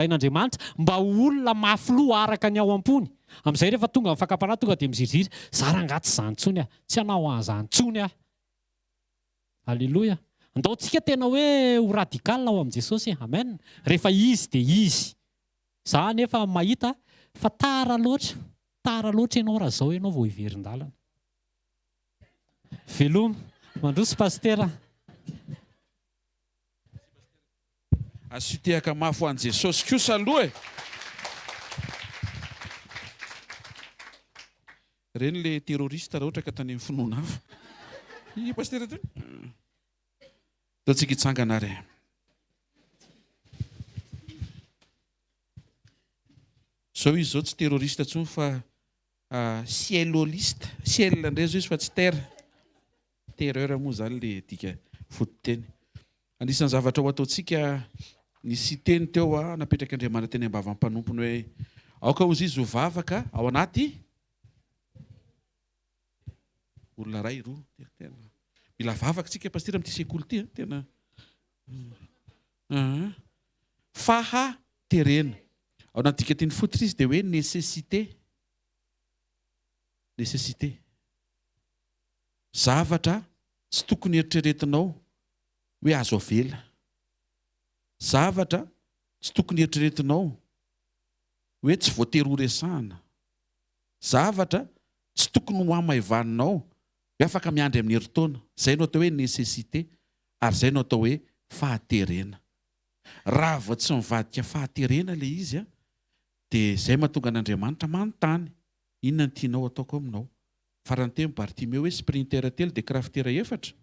Ilain'Andriamanitra mba ho olona mafy loha araka ny ao am-pony. Amin'izay rehefa tonga ny fakam-panahy tonga dia miziriziry, za rangahy tsy izany intsony aho, tsy hanao an'izany intsony aho. Aleloia. Andao tsika tena hoe ho radical ao amin'i Jesosy e. Amen. Rehefa Izy dia Izy. Za anefa mahita fa tara loatra, tara loatra ianao raha zao ianao vao hiverin-dalana. Veloma. Mandroso Pasitera. Asio tehaka mafy ho an'i Jesosy kosa aloha e! Ireny le terroriste raha ohatra ka tany amin'ny finoana hafa. I Pasitera tony? Ndao tsika hitsangana ary e. Zao izy zao tsy terroriste intsony fa cieloliste, ciel indray zao izy fa tsy terre. Terreur moa izany le dika fototeny. Anisan'ny zavatra ho ataontsika, nisy teny teo napetrak'Andriamanitra teny am-bavan'ny mpanompony hoe, aoka hozy izy ho vavaka ao anaty olona iray, roa, telo, tena mila vavaka tsika pasitera amin'ity sekoly ity, tena fahaterena. Ao anaty dikateny fototra izy dia hoe nécessité, nécessité. Zavatra tsy tokony eritreretinao hoe azo avela. Zavatra tsy tokony eritreretinao hoe tsy voatery horesahana. Zavatra tsy tokony hohamaivaninao hoe afaka miandry amin'ny herintaona. Izay no atao hoe nécessité ary izay no atao hoe fahaterena. Raha vao tsy mivadika fahaterena ilay izy dia izay mahatonga an'Andriamanitra manontany, inona no tianao hataoko aminao? Farany teny Bartimeo hoe sprinter telo dia crafter efatra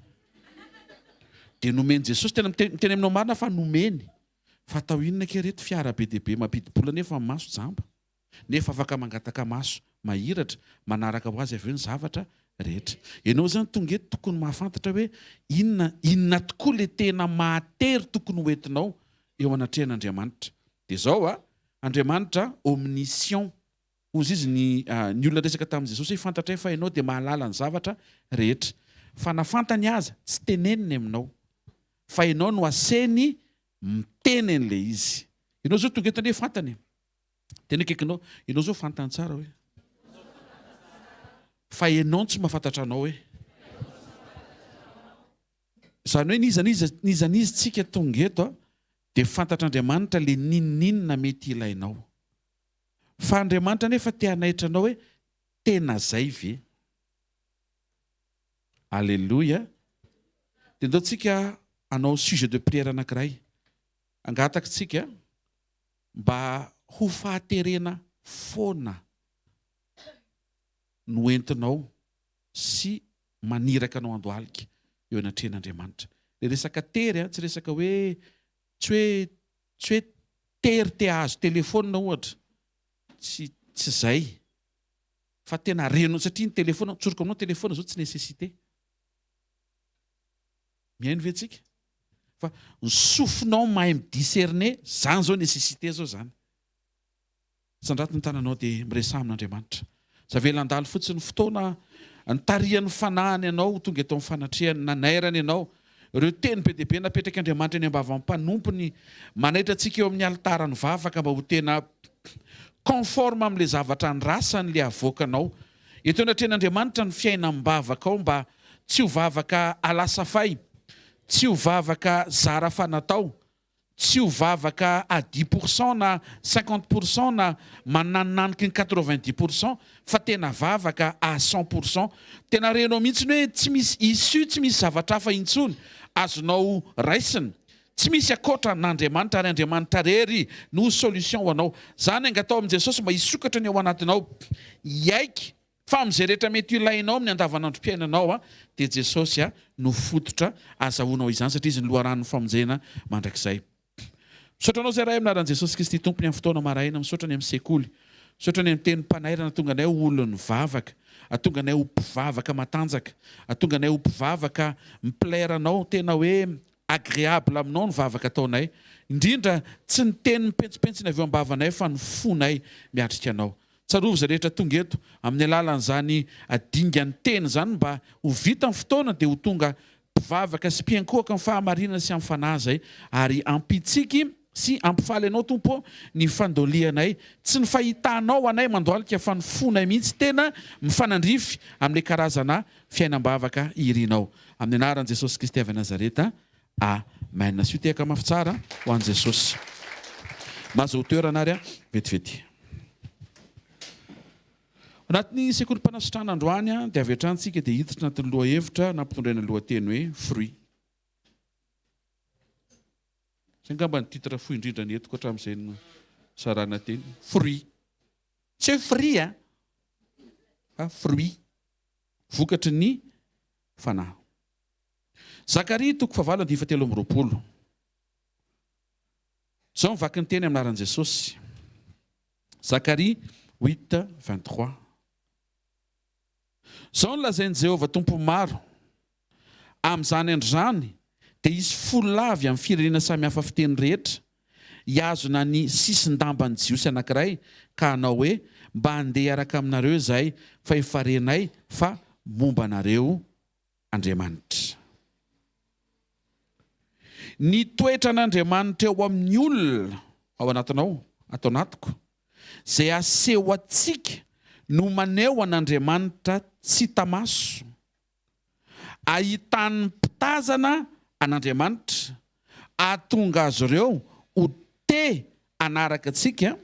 dia nomen'i Jesosy, tena miteny aminao marina fa nomeny, fa atao inona kay reto fiara be dia be mampidi-bola nefa ny maso jamba, nefa afaka mangataka maso mahiratra manaraka ho azy avy eo ny zavatra rehetra. Ianao izany tonga eto tokony mahafantatra hoe inona inona tokoa le tena mahatery tokony ho entinao eo anatrehan'Andriamanitra. Dia izao a, Andriamanitra omniscient, Hozy izy ny ny olona niresaka tamin'i Jesosy hoe fantatray fa ianao dia mahalala ny zavatra rehetra. Fa na fantany aza tsy teneniny aminao. Fa ianao no aseny miteny an'ilay izy. Ianao izao tonga eto anie fantany e. Teny akaikinao, ianao izao fantany tsara hoe. Fa ianao no tsy mahafantatra anao hoe. Izany hoe n'iza n'iza n'iza n'iza tsika tonga eto dia fantatr'Andriamanitra le n'inon'inona mety ilainao. Fa Andriamanitra anefa te hanaitra anao hoe tena zay ve? Aleloia! Dia ndao tsika hanao sujet de prière anankiray. Angataka tsika mba ho fahaterena foana no entinao sy maniraka anao andohalika eo anatrehan'Andriamanitra. Le resaka tery an, tsy resaka hoe tsy hoe Tsy hoe tery te hahazo telephone ohatra, tsy tsy zay fa tena renao satria ny telephone, tsoriko aminao telephone zao tsy nécessité. Mihaino ve tsika? Fa ny sofinao mahay mi-discerner, zany zao nécessité zao zany. Sandrato ny tananao dia miresaha amin'Andriamanitra. Tsy avela handalo fotsiny ny fotoana nitarihan'ny Fanahiny anao ho tonga eto amin'ny fanatrehany, nanairany anao. Ireo teny be dia be napetrak'Andriamanitra eny am-bavan'ny mpanompony, manaitra antsika eo amin'ny alitaran'ny vavaka mba ho tena conforme amin'ilay zavatra andrasany ilay avoakanao. Eto anatrehan'Andriamanitra ny fiainam-bavakao mba tsy ho vavaka alasafay, tsy ho vavaka zara fa natao, Tsy ho vavaka à dix pour cent na cinquante pour cent na mananonanoky ny quatre-vingt-dix pour cent fa tena vavaka à cent pour cent. Tena renao mihitsy ny hoe tsy misy issue, tsy misy zavatra hafa intsony azonao raisina. Tsy misy ankoatra an'Andriamanitra ary Andriamanitra rery no solution ho anao. Zany angataho amin'i Jesosy mba hisokatra ny ao anatinao hiaiky Fa amin'izay rehetra mety ho ilainao amin'ny andavanandrom-piainanao dia Jesosy no fototra azahoanao izany satria Izy no loharanon'ny famonjena mandrakizay. Misaotra anao izay Ray amin'ny anaran'i Jesosy Kristy Tompo ny amin'ny fotoana maraina, misaotra ny amin'ny sekoly, misaotra ny amin'ny tenim-panairana tonga anay ho olon'ny vavaka, atonga anay ho mpivavaka matanjaka, atonga anay ho mpivavaka mi-plaire anao, tena hoe agréable aminao ny vavaka ataonay, indrindra tsy ny teny mipentsimpentsina avy eo am-bavanay fa ny fonay miatrika anao. Tsarovy izay rehetra tonga eto, amin'ny alalan'izany dingan'ny teny izany mba ho vita ny fotoana dia ho tonga mpivavaka sy mpiankohoka amin'ny fahamarinana sy amin'ny fanahy izay ary hampitsiky. sy hampifaly Anao Tompo ô ny fandolianay, tsy ny fahitanao anay mandohalika fa ny fonay mihitsy tena mifanandrify amin'ilay karazana fiainam-bavaka irinao. Amin'ny anaran'i Jesosy Kristy avy Nazareta. Amen. Asio tehaka mafy tsara ho an'i Jesosy. Mahazoa toerana ary vetivety. Anatin'ny sekolim-panasitrana androany dia avy hatrany tsika dia hiditra anatin'ny lohahevitra nampitondraina lohateny hoe fruit. Izay angamba ny titre fohy indrindra nentiko hatramin'izay nizarana teny. Fruit. Tsy hoe fruit a, fa fruit. Vokatry ny fanahy. Zakaria toko fahavalo andininy fahatelo amby 20. Izao ny vaky ny teny amin'ny anaran'i Jesosy. Zakaria 8, 23. Izao no lazain'i Jehovah Tompon'ny maro, Amin'izany andro izany, dia hisy folo avy amin'ny firenena samy hafa fiteny rehetra, hihazona ny sisin-damban'ny Jiosy anankiray, ka hanao hoe, Mba handeha hiaraka aminareo izahay, fa efa renay fa momba anareo Andriamanitra. Ny toetran'Andriamanitra eo amin'ny olona ao anatinao, ato anatiko, izay aseho antsika no maneho an'Andriamanitra tsy hita maso. Ahitan'ny mpitazana an'Andriamanitra, ahatonga azy ireo ho te hanaraka antsika,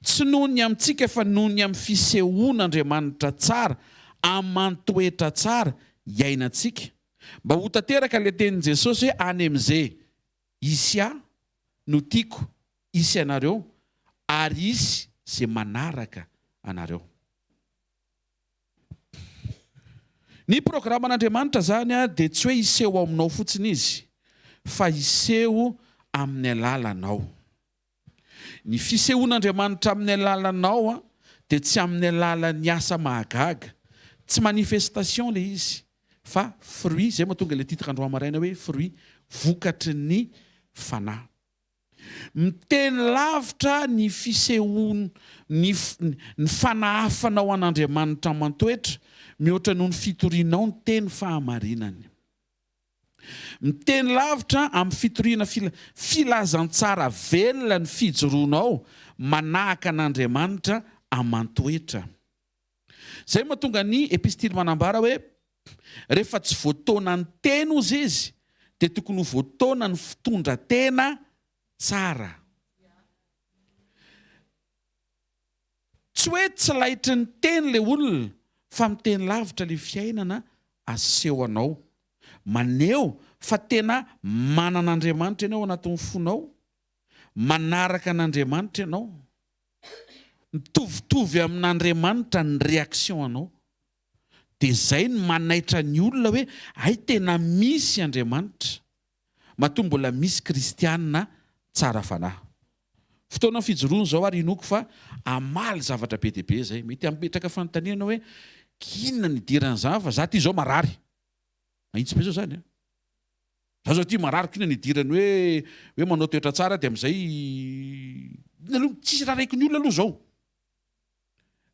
tsy noho ny amintsika fa noho ny amin'ny fisehoan'Andriamanitra tsara aman-toetra tsara iainantsika. Mba ho tanteraka ilay tenin'i Jesosy hoe any amin'izay hisy ahy no tiako hisy anareo ary hisy izay manaraka anareo. Ny programan'Andriamanitra izany dia tsy hoe hiseho ao aminao fotsiny izy fa hiseho amin'ny alalanao. Ny fisehoan'Andriamanitra amin'ny alalanao dia tsy amin'ny alalan'ny asa mahagaga, tsy manifestation ilay izy fa fruit, izay mahatonga ilay titre androany maraina hoe fruit, vokatry ny fanahy. Miteny lavitra ny fisehoan ny ny fanahafanao an'Andriamanitra aman-toetra mihoatra noho ny fitorianao ny teny fahamarinany. Miteny lavitra amin'ny fitoriana fila filazantsara velona ny fijoroanao manahaka an'Andriamanitra aman-toetra. Izay no mahatonga ny epistily manambara hoe rehefa tsy voataonan'ny teny hozy izy dia tokony ho voataonan'ny fitondra-tena tsara. Tsy hoe tsy laitry ny teny ilay olona fa miteny lavitra ilay fiainana aseho anao. Maneho fa tena manana Andriamanitra ianao ao anatin'ny fonao, manaraka an'Andriamanitra ianao. Mitovitovy amin'Andriamanitra ny réaction anao. Dia izay no manaitra ny olona hoe hay tena misy Andriamanitra. Matoa mbola misy kristiana tsara fanahy. Fotoana fijoroana izao ary inoako fa hamaly zavatra be dia be izay. Mety hametraka fanontaniana hoe inona no idiran'izany fa za ty izao marary. Mahitsy be zao zany an. Za zao ty marary ko inona no idirany hoe hoe manao toetra tsara dia amin'izay inona aloha tsisy raraiko ny olona aloha izao.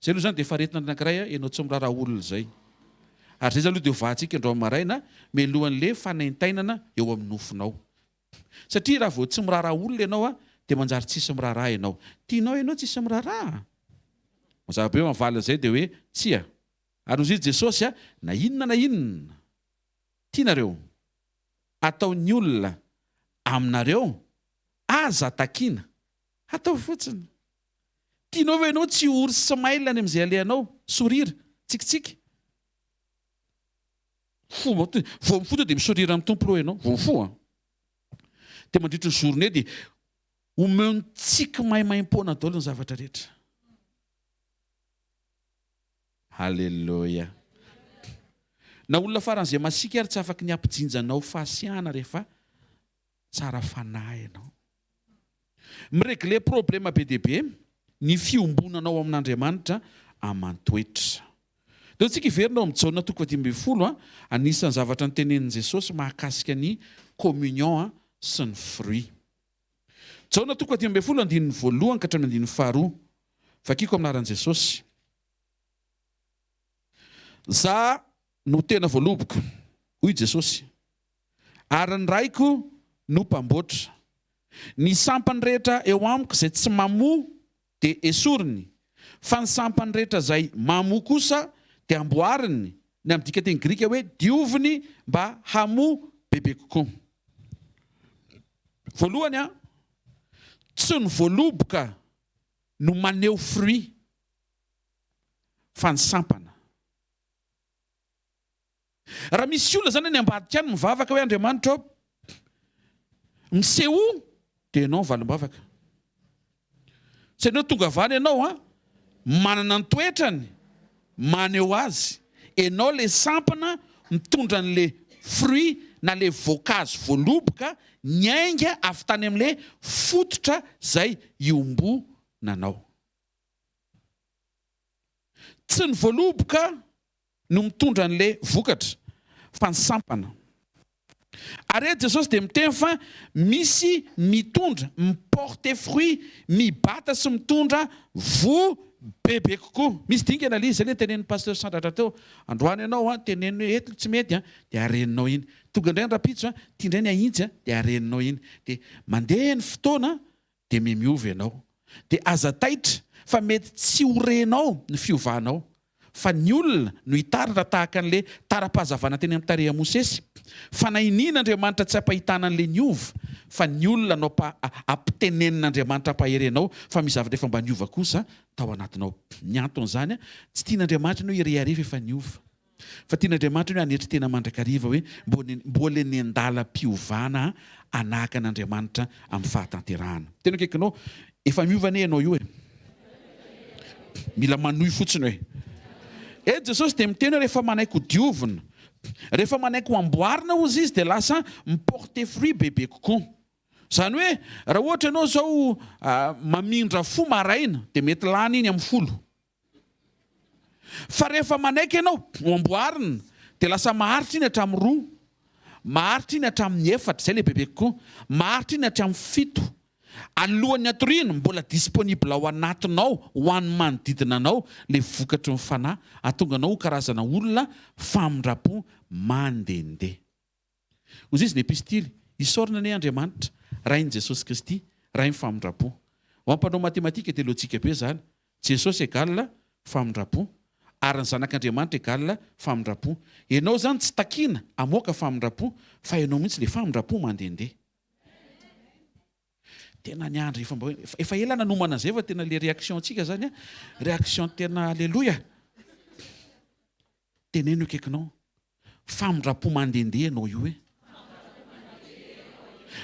Zay aloha zany dia efa aretina anankiray a, ianao tsy miraharaha olona izay. Ary zay zany aloha dia hovahantsika androany maraina mialohan'le fanaintainana eo amin'ny nofonao. Satria raha vao tsy miraharaha olona ianao a, dia manjary tsisy miraharaha ianao. Tianao ianao tsisy miraharaha? Mazava be fa ny valin'izay dia hoe tsia. Ary hoy Jesosy a, na inona na inona tianareo ataon'ny olona aminareo, aza takiana, ataovy fotsiny. Tianao ve ianao tsy ho ory smile any amin'izay alehanao? Sourire, tsikitsiky. Fomba to, vao mifoha dia mi-sourire amin'ny Tompo aloha ianao, vao mifoha an. Dia mandritra ny journée dia omeo ny tsiky maimaimpoana daholo ny zavatra rehetra. Haleloia. Na olona faran'izay masiaka ary tsy afaky ny hampijinja anao fahasiahana rehefa tsara fanahy ianao. Mi-regler problema be dia be ny fiombonanao amin'Andriamanitra aman-toetra. Ndao tsika hiverina ao amin'ny Jaona toko fahadimy ambin'ny folo, anisan'ny zavatra notenenin'i Jesosy mahakasika ny communion sy ny fruit. Jaona toko fahadimy ambin'ny folo andininy voalohany ka hatramin'ny andininy faharoa. Vakiko amin'ny anaran'i Jesosy. Za no tena voaloboka, hoy Jesosy, ary ny Raiko no mpamboatra. Ny sampany rehetra eo amiko izay tsy mamoa dia esoriny, fa ny sampany rehetra izay mamoa kosa dia amboariny, ny amin'ny dikanteny grika hoe dioviny mba hamoa bebe kokoa. Voalohany, tsy ny voaloboka no maneho fruit fa ny sampana. Raha misy olona zany any ambadika any mivavaka hoe Andriamanitra ô, misehoa dia ianao valim-bavaka. Tsy ianao tonga avy any ianao an, manana ny toetrany, maneho azy. Ianao le sampana mitondra an'le fruit na le voankazo voaloboka niainga avy tany amin'le fototra zay iombonanao. Tsy ny voaloboka no mitondra an'ilay vokatra fa ny sampana. Ary eto Jesosy dia miteny fa misy mitondra, mi-porter fruit, mibata sy mitondra voa bebe kokoa. Misy dingana ilay izy, izay ilay tenenin'ny Pasteur Sandratra teo. Androany ianao an, teneniny hoe eto tsy mety an, dia areninao iny. Tonga indray ny rahampitso an, ity indray ny ahintsy an, dia areninao iny. Dia mandeha ny fotoana dia mihamiova ianao. Dia aza taitra fa mety tsy ho renao ny fiovanao, fa ny olona no hitaratra tahaka an'ilay tara-pahazavana teny amin'ny tarehin'i Mosesy. Fanahiniana Andriamanitra tsy hampahitana an'ilay niova, fa ny olona no ampitenenin'Andriamanitra hampahery anao fa misy zavatra efa mba niova kosa tao anatinao. Ny anton'izany, tsy tian'Andriamanitra ny hoe hirehareha fa efa niova. Fa tian'Andriamanitra ny hoe hanetry tena mandrakariva hoe mbola eny an-dalam-piovana hanahaka an'Andriamanitra amin'ny fahatanterahana. Tena akaikinao, efa miova anie ianao io e. Mila manohy fotsiny hoe. Eto Jesosy dia miteny hoe rehefa manaiky ho diovina, rehefa manaiky ho amboarina hozy izy dia lasa mi-porter fruit bebe kokoa. Izany hoe raha ohatra ianao izao mamindra fo maraina dia mety lany iny amin'ny folo. Fa rehefa manaiky ianao ho amboarina dia lasa maharitra iny hatramin'ny roa, maharitra iny hatramin'ny efatra, izay ilay bebe kokoa, maharitra iny hatramin'ny fito. Alohan'ny hatoriana, mbola disponible ao anatinao ho an'ny manodidina anao ilay vokatry ny fanahy, hahatonga anao ho karazana olona famindram-po mandehandeha. Hoy izy ny epistily, Isaorana anie Andriamanitra, Rain'i Jesosy Kristy, Rain'ny famindram-po. Ho an'ny mpanao matematika dia lojika be izany, Jesosy égale famindram-po, ary ny Zanak'Andriamanitra égale famindram-po. Ianao izany tsy takiana hamoaka famindram-po, fa ianao mihitsy ilay famindram-po mandehandeha. Tena niandry efa mba efa ela nanomana an'izay fa tena le réaction antsika zany a, réaction tena aleloia. Teneno akaikinao, famindram-po mandehandeha ianao io e.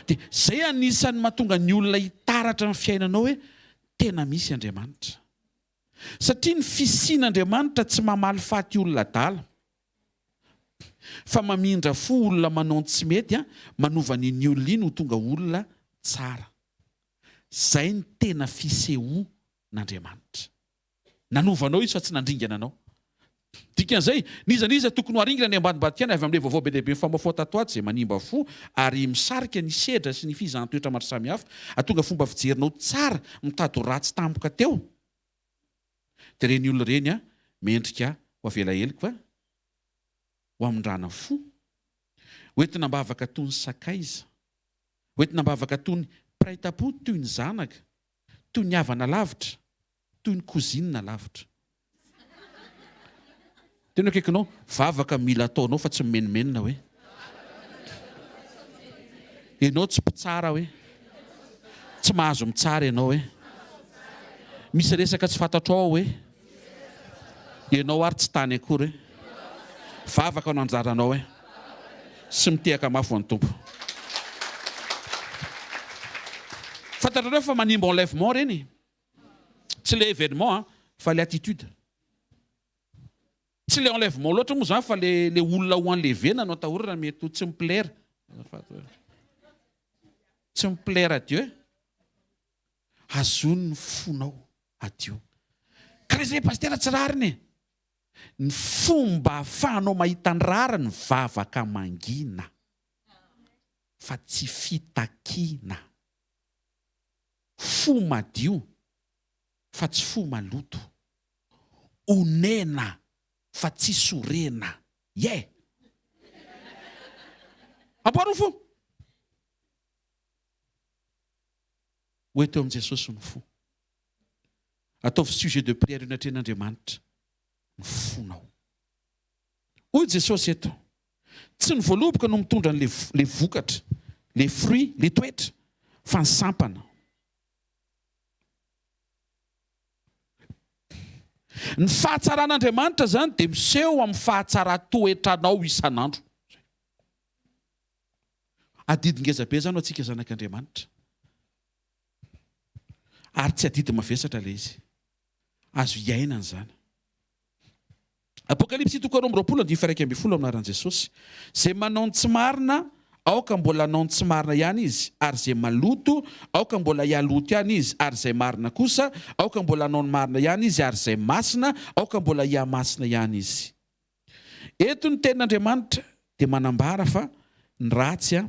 Dia zay anisan'ny mahatonga ny olona hitaratra ny fiainanao hoe tena misy Andriamanitra. Satria ny fisian'Andriamanitra tsy mamaly faty olona adala. Fa mamindra fo olona manao ny tsy mety an, manova an'iny olona iny ho tonga olona tsara. Zay ny tena fisehoan'Andriamanitra. Nanova anao Izy fa tsy nandringana anao. Dikan'izay, n'iza n'iza tokony ho aringana any ambadimbadika any avy amin'ilay vaovao be dia be mifamahofaho tato ato izay manimba fo ary misarika ny sedra sy ny fizahan-toetra maro samihafa, hahatonga fomba fijerinao tsara mitady ho ratsy tampoka teo. Dia ireny olona ireny an, mendrika ho avela heloka, ho amindrana fo, ho entina am-bavaka toy ny sakaiza, ho entina am-bavaka toy ny mpiray tam-po, toy ny zanaka, toy ny havana lavitra, toy ny cousine lavitra. Tena akaikinao, vavaka mila ataonao fa tsy mimenomenona hoe. Ianao tsy mpitsara hoe. Tsy mahazo mitsara ianao hoe. Misy resaka tsy fantatrao ao hoe. Ianao ary tsy tany akory hoe. Vavaka no anjaranao hoe. Sy mitehaka mafy ho an'ny Tompo. Fantatrareo fa manimba enlèvement ireny. Tsy le événement an, fa le attitude. Tsy le enlèvement loatra moa zany fa le le olona ho enlevena no atahorana mety ho tsy mi-plaire. Tsy mi-plaire à Dieu. Azony ny fonao hadio. Ka le zay pasitera tsy rariny e. Ny fomba ahafahanao mahita ny rariny vavaka mangina fa tsy fitakiana. Fo madio fa tsy fo maloto. Onena fa tsy sorena. Yeah! Amboaro ny fo! Ho eto amin'i Jesosy ny fo. Ataovy sujet de prière eo anatrehan'Andriamanitra ny fonao. Hoy Jesosy eto, tsy ny voaloboka no mitondra an'le le vokatra, le fruit, le toetra, fa ny sampana. Ny fahatsaran'Andriamanitra izany dia miseho amin'ny fahatsaran-toetranao isan'andro. Adidy ngeza be izany ho antsika zanak'Andriamanitra. Ary tsy adidy mavesatra ilay izy. Azo iainana izany. Apokalypsy toko 22 andininy faha-11 amin'ny anaran'i Jesosy. Izay manao ny tsy marina, aoka mbola hanao ny tsy marina ihany izy, ary izay maloto, aoka mbola hihaloto ihany izy, ary izay marina kosa, aoka mbola hanao ny marina ihany izy, ary izay masina, aoka mbola hihamasina ihany izy. Eto ny tenin'Andriamanitra dia manambara fa ny ratsy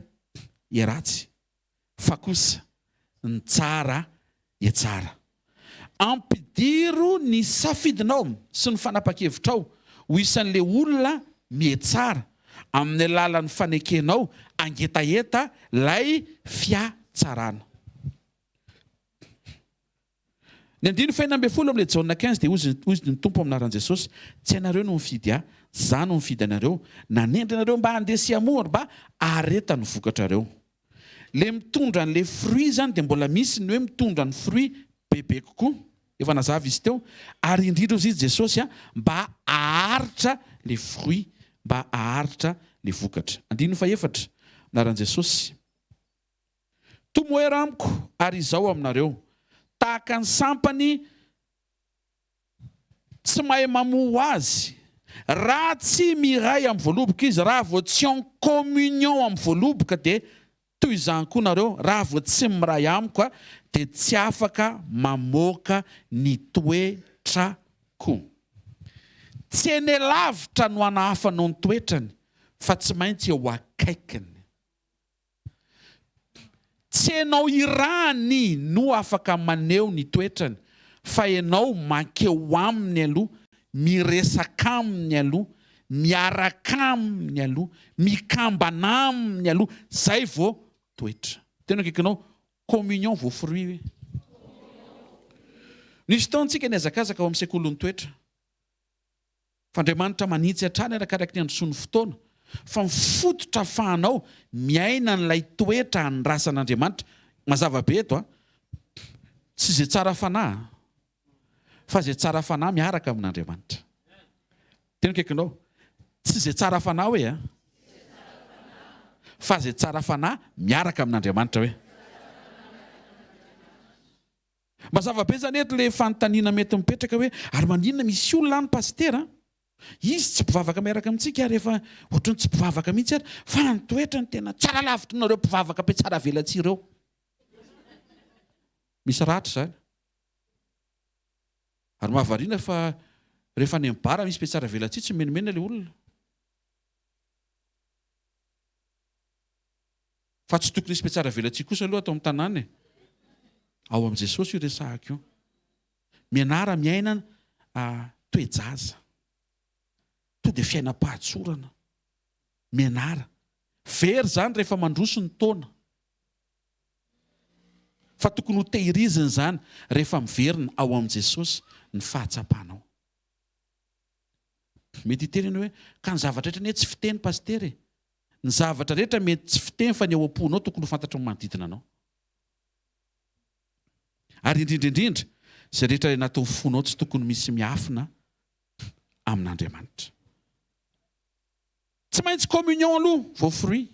dia ratsy, fa kosa ny tsara dia tsara. Ampidiro ny safidinao sy ny fanapa-kevitrao ho isan'ilay olona mihatsara amin'ny alalan'ny fanekenao hangetaheta ilay fihatsarana. Ny andininy fahenina ambinifolo amin'ilay Jaona quinze dia hozy hozy ny Tompo amin'ny anaran'i Jesosy, Tsy ianareo no nifidy Ahy, Izaho no nifidy anareo, nanendry anareo mba handeha sy hamoa ary mba hahareta ny vokatrareo. Ilay mitondra an'ilay fruit izany dia mbola misy ny hoe mitondra ny fruit bebe kokoa, efa nazava izy teo, ary indrindra hozy izy Jesosy a, mba haharitra ilay fruit, mba haharitra ilay vokatra. Andininy fahefatra, amin'ny anaran'i Jesosy. Tomoera amiko ary izaho aminareo. Tahaka ny sampany tsy mahay mamoa ho azy, raha tsy miray amin'ny voaloboka izy, raha vao tsy en communion amin'ny voaloboka dia toy izany koa nareo, raha vao tsy miray amiko dia tsy afaka mamoaka ny toetrako. Tsy eny lavitra no anahafanao ny toetrany fa tsy maintsy eo akaikiny. Tsy enao irany no afaka maneho ny toetrany fa enao mankeo aminy aloha, miresaka aminy aloha, miaraka aminy aloha, mikambana aminy aloha, zay vao toetra. Tena akaikinao, communion vao fruit hoe. Nisy fotoana tsika nihazakazaka ao amin'ny sekolin'ny toetra. Fa Andriamanitra manitsy hatrany arakaraky ny androsoan'ny fotoana, fa ny fototra afahanao miaina an'ilay toetra andrasan'Andriamanitra, mazava be eto an, tsy izay tsara fanahy an, fa izay tsara fanahy miaraka amin'Andriamanitra. Tena akaikinao, tsy izay tsara fanahy hoe an, fa izay tsara fanahy miaraka amin'Andriamanitra hoe. Mazava be zany eto le fanontaniana mety mipetraka hoe ary maninona misy olona any pasitera a? Izy tsy mpivavaka miaraka amintsika ary efa ohatran'ny tsy mpivavaka mihitsy ary fa ny toetrany tena tsara lavitra nareo mpivavaka mpiatsara velatsihy ireo. Misy ratra izany. Ary mahavariana fa rehefa any amin'ny bar misy mpiatsara velatsihy tsy mimenomenona le olona. Fa tsy tokony hisy mpiatsara velatsihy kosa aloha ato amin'ny tanàna e. Ao amin'i Jesosy io resahako io. Mianara miaina toe-jaza. To dia fiainam-pahatsorana. Mianara. Very izany rehefa mandroso ny taona. Fa tokony ho tehirizina izany rehefa miverina ao amin'i Jesosy ny fahatsapanao. Mety hiteny ianao hoe, ka ny zavatra rehetra anie tsy fiteny pasitera e. Ny zavatra rehetra mety tsy fiteny fa ny ao am-ponao tokony ho fantatry ny manodidina anao. Ary indrindra indrindra, izay rehetra anatin'ny fonao tsy tokony misy miafina amin'Andriamanitra. Tsy maintsy communion aloha vao fruit.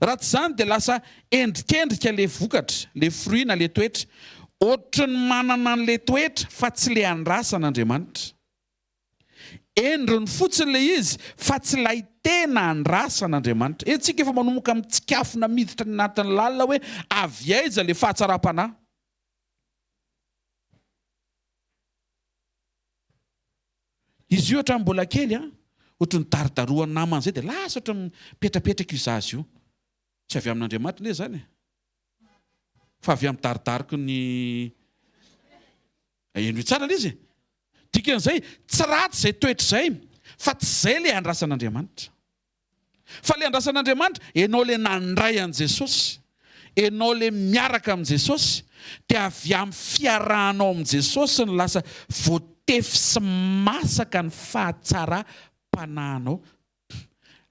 Raha tsy izany dia lasa endrikendrika le vokatra, le fruit na le toetra. Ohatry ny manana an'le toetra fa tsy le andrasan'Andriamanitra. Endriny fotsiny ilay izy fa tsy ilay tena andrasana Andriamanitra. Etsy tsika efa manomboka mitsikafona miditra any anatin'ny lalina hoe avy aiza ilay fahatsaram-panahy. Izy io hatramin'ny mbola kely an, ohatry ny darodaroan'ny namany izay dia lasa ohatry ny mipetrapetraka io zaza io. Tsy avy amin'Andriamanitra anie izany e. Fa avy amin'ny darodaroky ny Henoy tsara ilay izy e. Dikan'izay, tsy ratsy izay toetra izay, fa tsy izay ilay andrasan'Andriamanitra. Fa ilay andrasan'Andriamanitra, ianao ilay nandray an'i Jesosy. Enao le miaraka amin'i Jesosy dia avy amin'ny fiarahanao amin'i Jesosy no lasa voatefy sy masaka ny fahatsaram-panahinao.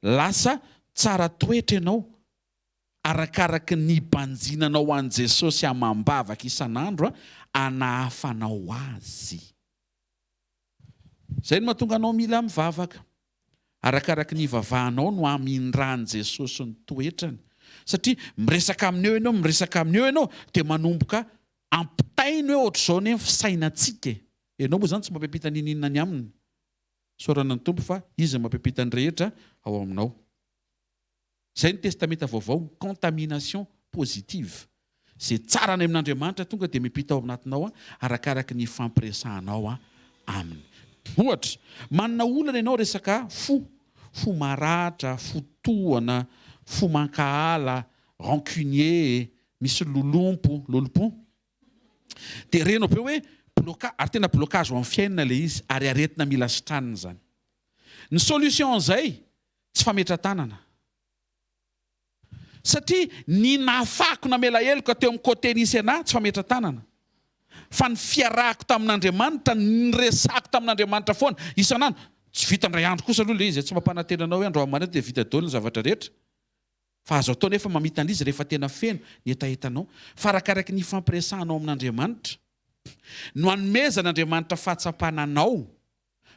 Lasa tsara toetra ianao arakaraky ny hibanjinanao an'i Jesosy amam-bavaka isan'andro anahafanao Azy. Izay no mahatonga anao mila mivavaka. Arakaraky ny ivavahanao no hamindran'i Jesosy ny toetrany. Satria miresaka aminy eo ianao, miresaka aminy eo ianao, dia manomboka ampitainy hoe ohatr'izao anie ny fisainantsika e. Ianao moa izany tsy mampiampita n'inon'inona any aminy. Isaorana ny Tompo fa Izy no mampiampita ny rehetra ao aminao. Izay ny Testamenta Vaovao, contamination positive. Izay tsara any amin'Andriamanitra tonga dia miampita ao anatinao arakaraky ny ifampiresahanao Aminy. Ohatra, manana olana ianao resaka fo, fo maratra, fo tohana, fo mankahala, rancunier, misy lolompo, lolompo. Dia renao be hoe bloca, ary tena blocage ho amin'ny fiainana ilay izy, ary aretina mila sitranina izany. Ny solution an'izay, tsy fametra-tanana. Satria ny nahafahako namela heloka teo amin'ny côté nisy anah, tsy fametra-tanana. Fa ny fiarahako tamin'Andriamanitra, ny niresahako tamin'Andriamanitra foana, isan'andro, tsy vita indray andro kosa aloha ilay izy e, tsy mampanantena anao hoe androany maraina dia vita daholo ny zavatra rehetra. Fa azo atao nefa mamita an'izy rehefa tena feno ny hetahetanao. Fa arakaraky ny ifampiresahanao amin'Andriamanitra no anomezan'Andriamanitra fahatsapana anao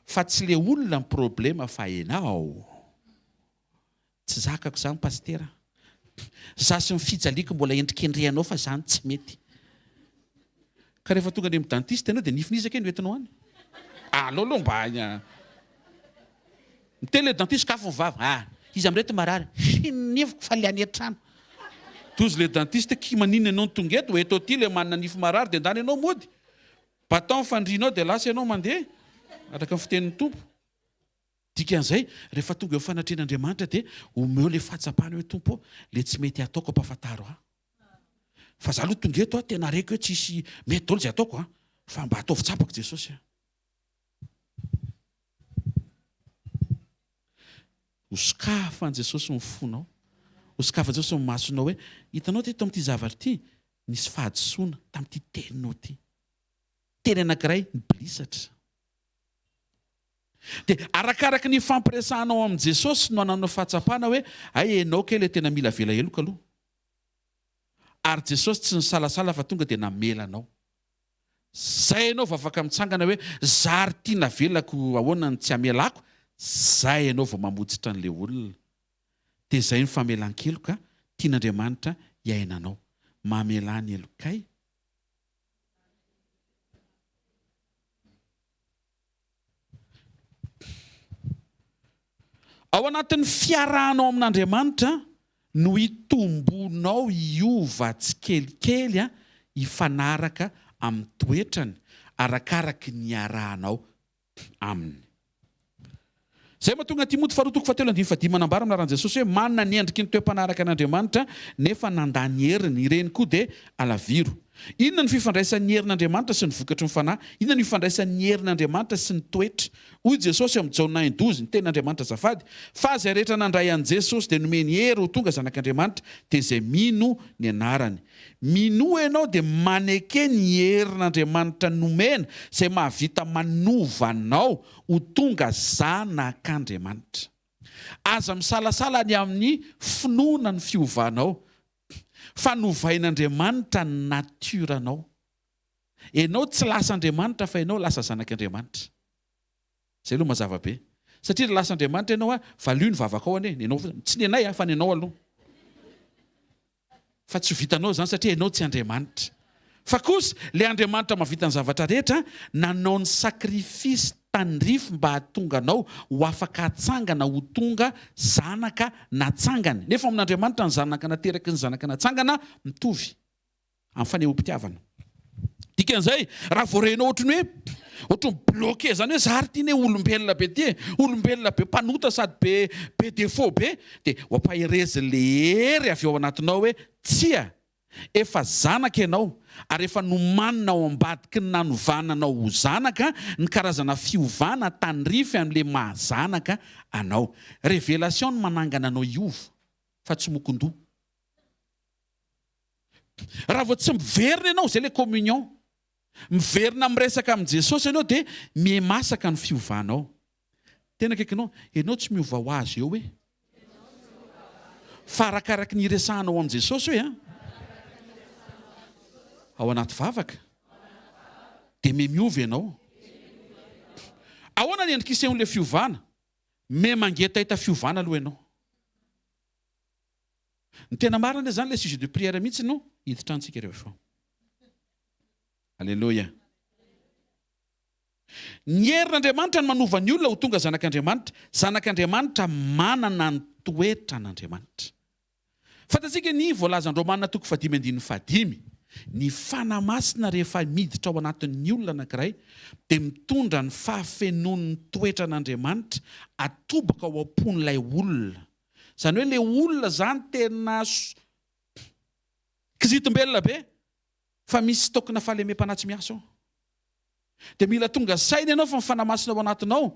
fa tsy le olona ny problema fa enao. Tsy zakako zany Pasitera. Za sy ny fijaliako mbola endrikendrehanao fa zany tsy mety. Ka rehefa tonga any amin'ny dentiste ianao dia nifin'iza kay no entinao any? Aleo aloha mba Miteny le dentiste sokafy ny vava. Ah! Iza amin'ireto marary? Sy ny nifiko fa le any an-trano. Tozy le dentiste, ki maninona ianao no tonga eto? Eto aty le manana nify marary dia ndana ianao mody. Bâton fandrianao dia lasa ianao mandeha. Araka ny fitenin'ny Tompo. Dikan'izay, rehefa tonga eo fanatrehan'Andriamanitra dia omeo le fahatsapana hoe Tompo ô, le tsy mety ataoko ampahafantaro ahy. Fa za aloha tonga eto aho tena reko hoe tsisy mety daholo izay ataoko an, fa mba ataovy tsapako Jesosy a. Ho sokafan'i Jesosy ny fonao. Ho sokafan'i Jesosy ny masonao hoe, hitanao teto amin'ity zavatra ity, nisy fahadisoana tamin'ity teninao ity. Teny anankiray nibilisatra. Dia arakaraky ny ifampiresahanao amin'i Jesosy no hanananao fahatsapana hoe, hay enao kay ilay tena mila avela heloka aloha. Ary Jesosy tsy nisalasala fa tonga dia namela anao. Zay enao vao afaka mitsangana hoe za ry ty navelako ahoana no tsy hamelako, zay enao vao mamotsitra an'le olona. Dia zay ny famelan-keloka tian'Andriamanitra hiainanao. Mamelà ny helokay. Ao anatin'ny fiarahanao amin'Andriamanitra no hitombonao hiova tsikelikely hifanaraka amin'ny toetrany arakaraky ny iarahanao aminy. Izay mahatonga an'i Timoty faharoa toko fahatelo andininy fahadimy manambara amin'ny anaran'i Jesosy hoe manana ny endriky ny toe-panaraka an'Andriamanitra nefa nandà ny heriny, ireny koa dia alaviro. Inona no fifandraisan'ny herin'Andriamanitra sy ny vokatry ny Fanahy? Inona no ifandraisan'ny herin'Andriamanitra sy ny toetra? Hoy Jesosy ao amin'ny Jaona un douze, ny tenin'Andriamanitra azafady, fa izay rehetra nandray an'i Jesosy dia nomeny hery ho tonga zanak'Andriamanitra, dia izay mino ny anarany. Minoa ianao dia maneke ny herin'Andriamanitra nomena izay mahavita manova anao ho tonga zanak'Andriamanitra. Aza misalasala ny amin'ny finoana ny fiovanao. Fa novain'Andriamanitra ny nature-nao. Enao tsy lasa Andriamanitra fa enao lasa zanak'Andriamanitra. Zay aloha mazava be. Satria raha lasa Andriamanitra enao a, valio ny vavakao anie, ny anao fotsiny, tsy ny anay a, fa ny anao aloha. Fa tsy ho vitanao izany satria enao tsy Andriamanitra. Fa kosa, ilay Andriamanitra mahavita ny zavatra rehetra, nanao ny sacrifice tandrify mba hahatonga anao ho afaka hatsangana ho tonga zanaka natsangany. Nefa ao amin'Andriamanitra ny zanaka nateraky ny zanaka natsangana mitovy amin'ny fanehoam-pitiavana. Dikan'izay, raha vao renao ohatry ny hoe ohatry ny bloqué zany hoe za ry ty ne olombelona be ty e, olombelona be mpanota sady be be défaut be, dia ho ampaherezin'ilay hery avy ao anatinao hoe tsia, Efa zanaka ianao ary efa nomanina ao ambadiky ny nanovana anao ho zanaka ny karazana fiovana tandrify amin'ilay maha zanaka anao. Révélation no manangana anao hiova fa tsy mokon-doha. Raha vao tsy miverina ianao, izay ilay communion. Miverina miresaka amin'i Jesosy ianao dia miha-masaka ny fiovanao. Tena akaikinao, ianao tsy miova ho azy eo hoe. Fa arakaraky ny iresahanao amin'i Jesosy hoe an. Ao anaty vavaka. Dia miha-miova ianao. Ahoana ny endrika isehon'ilay fiovana? Miha-mangetaheta fiovana aloha ianao. Ny tena marina anie zany le sujet de prière mihitsy no hiditra antsika rehefa avy eo. Aleloia. Ny herin'Andriamanitra no manova ny olona ho tonga zanak'Andriamanitra. Zanak'Andriamanitra manana ny toetran'Andriamanitra. Fantatsika ny voalazan'i Romana toko fahadimy andininy fahadimy. Ny Fanahy Masina rehefa miditra ao anatin'ny olona anankiray dia mitondra ny fahafenoan'ny toetran'Andriamanitra atobaka ao am-pon'ilay olona. Zany hoe le olona zany tena kizitombelona be fa misy stock-na fahalemem-panahy tsy miasa ao. Dia mila tonga saina ianao fa ny Fanahy Masina ao anatinao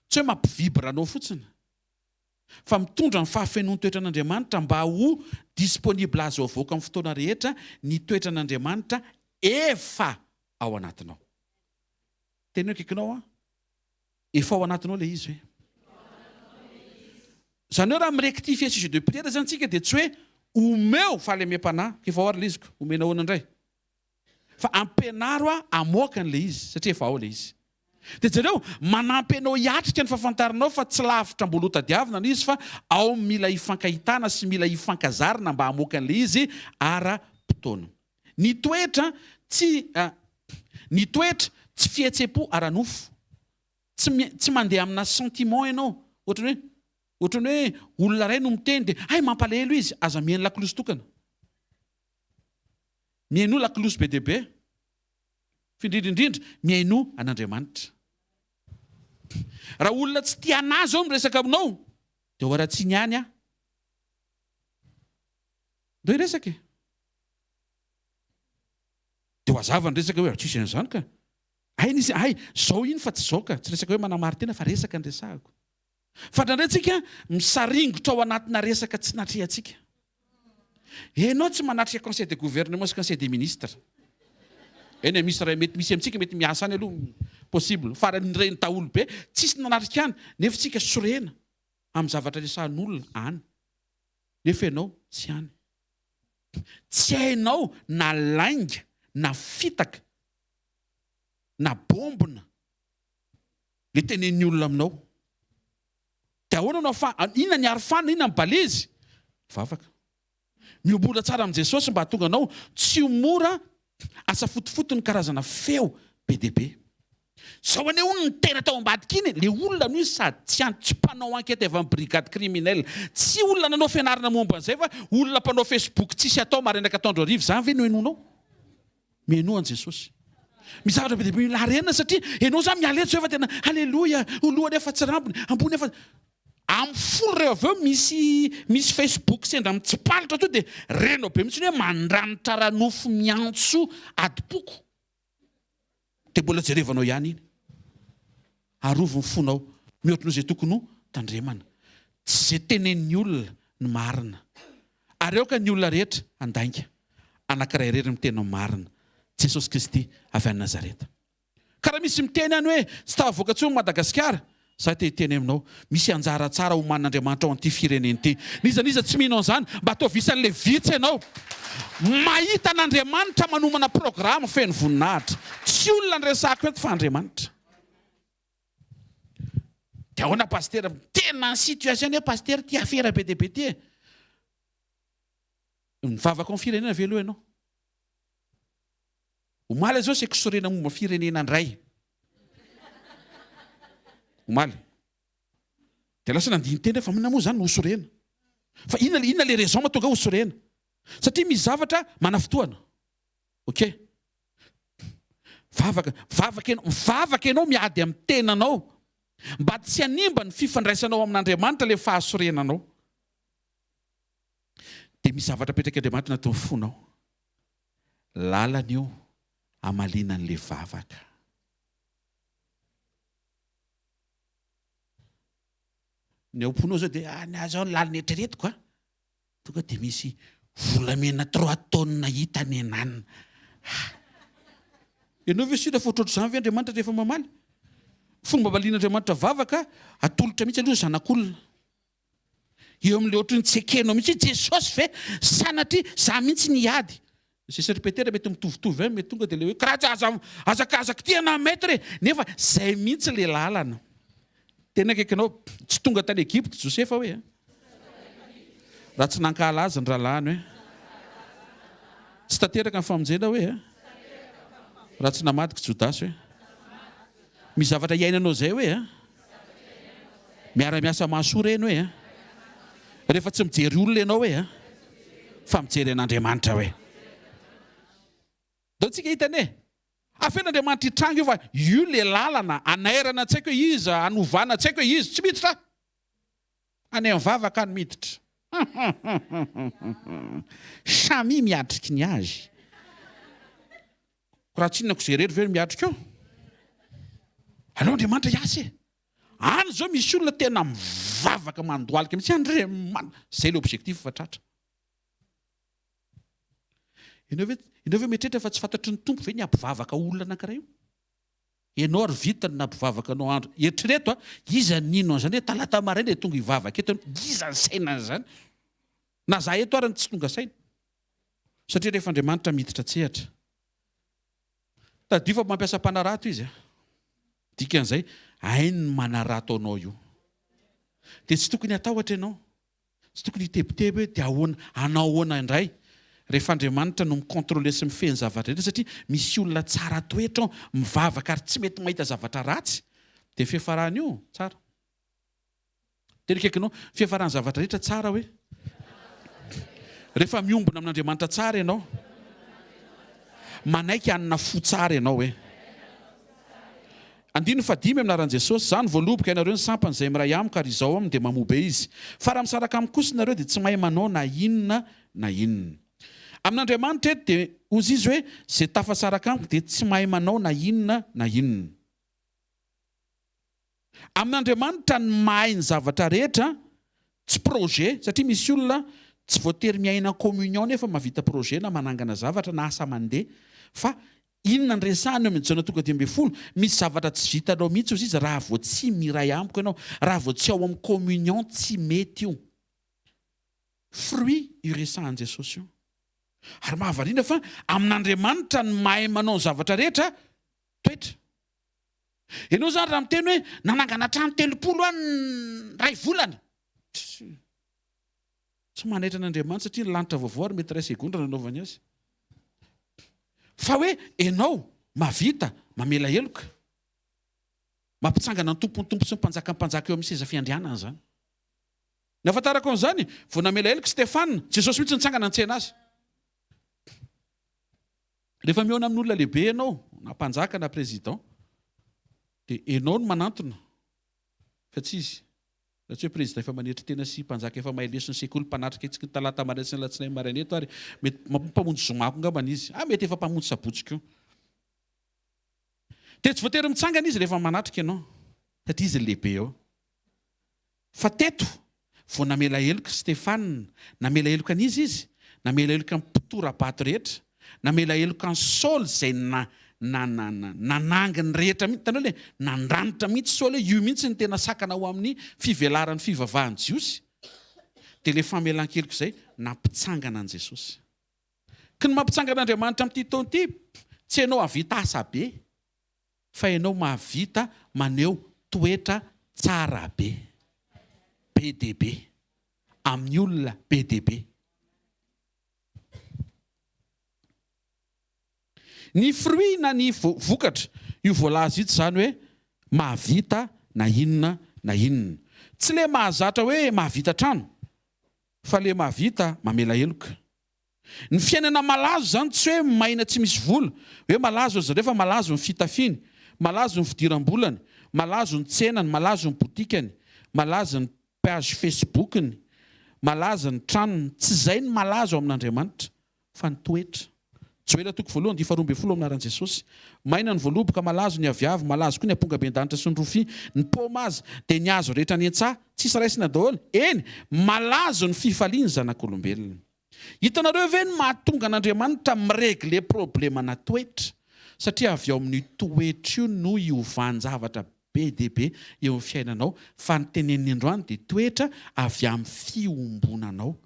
tsy hoe mampi-vibre anao fotsiny fa mitondra ny fahafenoan-toetran'Andriamanitra mba ho disponible azo avoaka amin'ny fotoana rehetra ny toetran'Andriamanitra efa ao anatinao. Teneno akaikinao an. Efa ao anatinao ilay izy hoe. Izany hoe raha mi-rectifier sujet de prière izany tsika dia tsy hoe omeo fahalemem-panahy, efa ao ary ilay izy ko, omena ahoana indray? Fa ampianaro aho hamoaka an'ilay izy satria efa ao ilay izy. Dia jereo, manampy anao hiatrika ny fahafantaranao fa tsy lavitra mbola ho tadiavina ilay izy fa ao mila hifankahitana sy mila hifankazarina mba hamoaka an'ilay izy ara-potoana. Ny toetra tsy Ny toetra tsy fihetsem-po ara-nofo. Tsy tsy mandeha amina sentiment ianao. Ohatran'ny hoe ohatran'ny hoe olona iray no miteny dia hay mampalahelo izy, aza mihaino lakolosy tokana. Mihainoa lakolosy be dia be. Fa indrindra indrindra mihainoa an'Andriamanitra. Raha olona tsy tia anà izao miresaka aminao dia ho haratsiany ihany aho. Ndao hiresaka e. Dia ho hazava ny resaka hoe tsisy an'izany ka. Hay nisy, hay zao iny fa tsy zao ka. Tsy resaka hoe manamarin-tena fa resaka ny resahako. Fa indraindray tsika misaringotra ao anatina resaka tsy natrehantsika. Enao tsy manatrika conseil de gouvernement sy conseil des ministres. Eny e, misy ray mety misy amintsika mety miasa any aloha possible. Fa ireny daholo be tsisy nanatrika any nefa tsika sorena amin'ny zavatra resahan'olona any. Nefa ianao tsy any. Tsy hainao na lainga na fitaka na bombina le tenenin'ny olona aminao. Dia ahoana no afa, inona ny arofanina, inona ny balizy? Vavaka. Miombona tsara amin'i Jesosy mba hahatonga anao tsy ho mora asafotofoto ny karazana feo be dia be. Zao anie hono ny tena tao ambadika iny e, le olona no izy sady tsy an, tsy mpanao enquête avy amin'ny brigade criminelle, tsy olona nanao fianarana momba an'izay fa olona mpanao facebook tsisy atao maraina ka atoandro hariva, zany ve no henoinao? Mihainoa an'i Jesosy. Misy zavatra be dia be mila harenina satria ianao zany miala eto zao efa tena haleloia, ho lohany efa tsy rambony, ambony efa amin'ny folo ireo avy eo misy misy facebook sendra mitsipalotra to dia renao be mihitsy hoe mandranitra ara-nofo miantso adim-poko. Dia mbola jerevanao ihany iny. Arovy ny fonao mihoatra noho izay tokony ho tandremana. Tsy izay tenenin'ny olona no marina. Ary aoka ny olona rehetra handainga. Anankiray irery no tena marina, Jesosy Kristy avy any Nazareta. Ka raha misy miteny any hoe tsy tafavoaka intsony Madagasikara, Za te hiteny aminao, misy anjara tsara omanin'Andriamanitra ao an'ity firenena ity. N'iza n'iza tsy mino an'izany, mba ataovy isan'ilay vitsy ianao. Mahita an'Andriamanitra manomana programa feno voninahitra. Tsy olona no resahako eto fa Andriamanitra. Dia ahoana Pasitera? Tena ny situation anie Pasitera ity afera be dia be ity e. Mivavaka ao amin'ny firenena ve aloha ianao? Omaly aza zao saiko sorena momba firenena ndray. Omaly. Dia lasa nandini-tena fa inona moa zany no ho sorena? Fa inona inona le raison mahatonga ho sorena? Satria misy zavatra manafintohana. Ok. Vavaka, vavaka ianao, mivavaka ianao miady amin'ny tenanao mba tsy hanimba ny fifandraisanao amin'Andriamanitra le fahasorenanao. Dia misy zavatra apetrak'Andriamanitra anatin'ny fonao. Lalana io hamaliana an'ilay vavaka. Ny ao am-ponao izao dia ah, ny ahy izao ny lalina eritreretiko a. Tonga dia misy Volamena trois tonnes hita nenanina. Ah! Ianao ve sira fa ohatrohatr'izany ve Andriamanitra rehefa mamaly? Fomba valian'Andriamanitra vavaka, atolotra mihitsy aloha zanak'olona. Eo amin'ilay ohatran'ny tsy ekenao mihitsy hoe Jesosy ve? Sanatria za mihitsy ny hiady. Zay sy ry Petera mety mitovitovy ihany, mety tonga dia ilay hoe karaha tsy aza aza aza kitihana maître e! Nefa zay mihitsy ilay lalana. Tena akaikinao, tsy tonga tany Egypta Josefa hoe raha tsy nankahala azy ny rahalahiny hoe tsy tanteraka ny famonjena hoe raha tsy namadika Jodasy hoe misy zavatra iainanao zay hoe miara-miasa mahasoa reny hoe rehefa tsy mijery olona ianao hoe fa mijery an'Andriamanitra hoe Ndao tsika hita anie. Afen'Andriamanitra hitranga io fa io le lalana anairana tsy haiko hoe iza, anovana tsy haiko hoe iza, tsy miditra aho. Any amin'ny vavaka any miditra. Samia miatriky ny azy. Raha tsy inona ko zay irery ve no miatrika eo? Aleo Andriamanitra hiasa e. Any zao misy olona tena mivavaka mandohalika mihitsy, Andriamanitra, zay le objectif fa tratra. Ianao ve, ianao ve mieritreritra fa tsy fantatry ny Tompo ve ny hampivavaka olona anankiray io? Ianao ary vita ny nampivavaka anao andro. Eritrereto a, iza nino an'izany hoe talata maraina dia tonga hivavaka eto ianao? Iza nisaina an'izany? Na za eto ary tsy tonga saina. Satria rehefa Andriamanitra miditra an-tsehatra. Tadidio fa mampiasa mpanarato izy a. Dikan'izay, hainy ny manarato anao io. Dia tsy tokony hatahotra ianao. Tsy tokony hitebiteby hoe dia ahoana, hanao ahoana indray rehefa Andriamanitra no mi-controler sy mifehy ny zavatra rehetra satria misy olona tsara toetra ao, mivavaka ary tsy mety mahita zavatra ratsy dia ny fiafarany io tsara. Teny akaikinao, fiafaran'ny zavatra rehetra tsara hoe? Rehefa miombona amin'Andriamanitra tsara ianao, manaiky hanana fo tsara ianao hoe. Andininy fahadimy, Amin'ny anaran'i Jesosy, Izaho no voaloboka, ianareo ny sampany, izay miray amiko ary izaho aminy dia mamoa be izy. Fa raha misaraka amiko kosa ianareo dia tsy mahay manao na inona na inona. Amin'Andriamanitra eto dia hozy izy hoe, izay tafasaraka amiko dia tsy mahay manao na inona na inona. Amin'Andriamanitra ny mahay ny zavatra rehetra, tsy projet, satria misy olona tsy voatery miaina communion nefa mahavita projet na manangana zavatra na asa mandeha fa inona ny resahana eo amin'ny Jaona toko 15, misy zavatra tsy vitanao mihitsy hozy izy raha vao tsy miray amiko ianao, raha vao tsy ao amin'ny communion tsy mety io. Fruit io resahan'i Jesosy io. Ary mahavariana fa amin'Andriamanitra ny mahay manao ny zavatra rehetra, toetra. Ianao izany raha miteny hoe nanangana trano 30 aho ny ray volana. Tsy manaitra an'Andriamanitra satria ny lanitra vaovao ary mety iray segondra no anaovany azy. Fa hoe ianao mahavita mamela heloka. Mampitsangana ny Tompon'ny tompo sy ny Mpanjakan'ny mpanjaka eo amin'ny seza fiandrianana izany. Ny ahafantarako an'izany, vao namela heloka Stefana, Jesosy mihitsy nitsangana nitsena azy. Rehefa mihaona amin'olona lehibe ianao, na mpanjaka na président, dia ianao no manantona fa tsy izy. Raha tsy hoe président efa manetry tena sy mpanjaka efa mahay leson'ny sekoly mpanatrika hetsiky ny talata maraina sy ny alatsinainy maraina eto ary mety mpamonjy zoma koa angambany izy. Ah mety efa mpamonjy sabotsy koa. Dia tsy voatery mitsangana izy rehefa manatrika ianao satria izy ny lehibe eo. Fa teto, vao namela heloka Stefana, namela heloka an'iza izy? Namela heloka ny mpitora-bato rehetra, namela heloka an'i Saoly izay na, na, na, na, nanangy ny rehetra mihitsy, hitanao ilay nandranitra mihitsy Saoly hoe io mihitsy no tena sakana ho amin'ny fivelaran'ny fivavahan'ny Jiosy. Dia ilay famelan-keloka izay nampitsangana an'i Jesosy. Ka ny mampitsangana Andriamanitra amin'ity taona ity, tsy ianao hahavita asa be, fa ianao mahavita maneho toetra tsara be, be dia be, amin'ny olona be dia be. Ny fruit na ny vokatra, io voalaza io tsy izany hoe mahavita na inona na inona. Tsy le mahazatra hoe mahavita trano, fa le mahavita mamela heloka. Ny fiainana malazo izany tsy hoe maina tsy misy vola, hoe malazo ry zareo fa malazo ny fitafiany, malazo ny fidiram-bolany, malazo ny tsenany, malazo ny botikany, malazo ny page Facebook-ny, malaza ny tranony, tsy izay ny malazo amin'Andriamanitra fa ny toetra. Joela toko voalohany dia faharoa ambin'ny folo amin'ny anaran'i Jesosy. Maina ny voaloboka, malazo ny aviavy, malazo koa ny ampongabendanitra sy ny rofia, ny paoma aza, dia ny hazo rehetra any an-tsaha, tsisy raisina daholo, eny, malazo ny fifalian'ny zanak'olombelona. Hitanareo ve ny mahatonga an'Andriamanitra mi-regler problema-na toetra? Satria avy ao amin'io toetra io no iovan-javatra be dia be eo amin'ny fiainanao, fa ny teneniny androany dia toetra avy amin'ny fiombonanao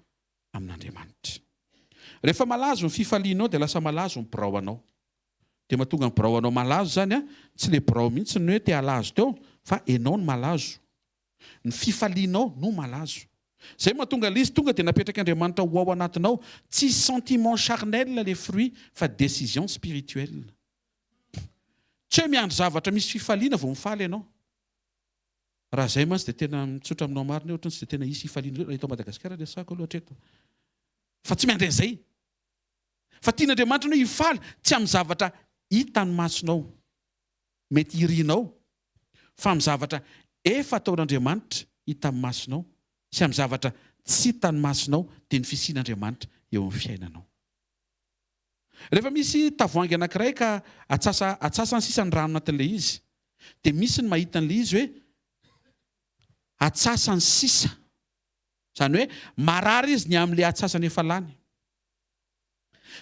amin'Andriamanitra. Rehefa malazo ny fifalianao dia lasa malazo ny birao anao. Dia mahatonga ny birao anao malazo izany an, tsy ilay birao mihitsy no hoe te halazo teo fa enao no malazo. Ny fifalianao no malazo. Izay mahatonga ilay izy tonga dia napetrak'Andriamanitra ho ao anatinao. Tsy sentiment charnel ilay fruit fa décision spirituelle. Tsy hoe miandry zavatra misy fifaliana vao mifaly ianao. Raha izay mantsy dia tena mitsotra aminao marina hoe ohatran'ny tsy dia tena hisy hifaliana loatra raha eto Madagasikara resahako aloha hatreto. Fa tsy miandry an'izay. Fa tian'Andriamanitra ny hoe hifaly tsy amin'ny zavatra hitan'ny masonao, mety hirinao, fa amin'ny zavatra efa ataon'Andriamanitra hitan'ny masonao sy amin'ny zavatra tsy hitan'ny masonao dia ny fisian'Andriamanitra eo amin'ny fiainanao. Rehefa misy tavoahangy anankiray ka atsasa atsasany sisa ny rano anatin'ilay izy, dia misy ny mahita an'ilay izy hoe atsasany sisa. Izany hoe marary izy ny amin'ilay atsasany efa lany.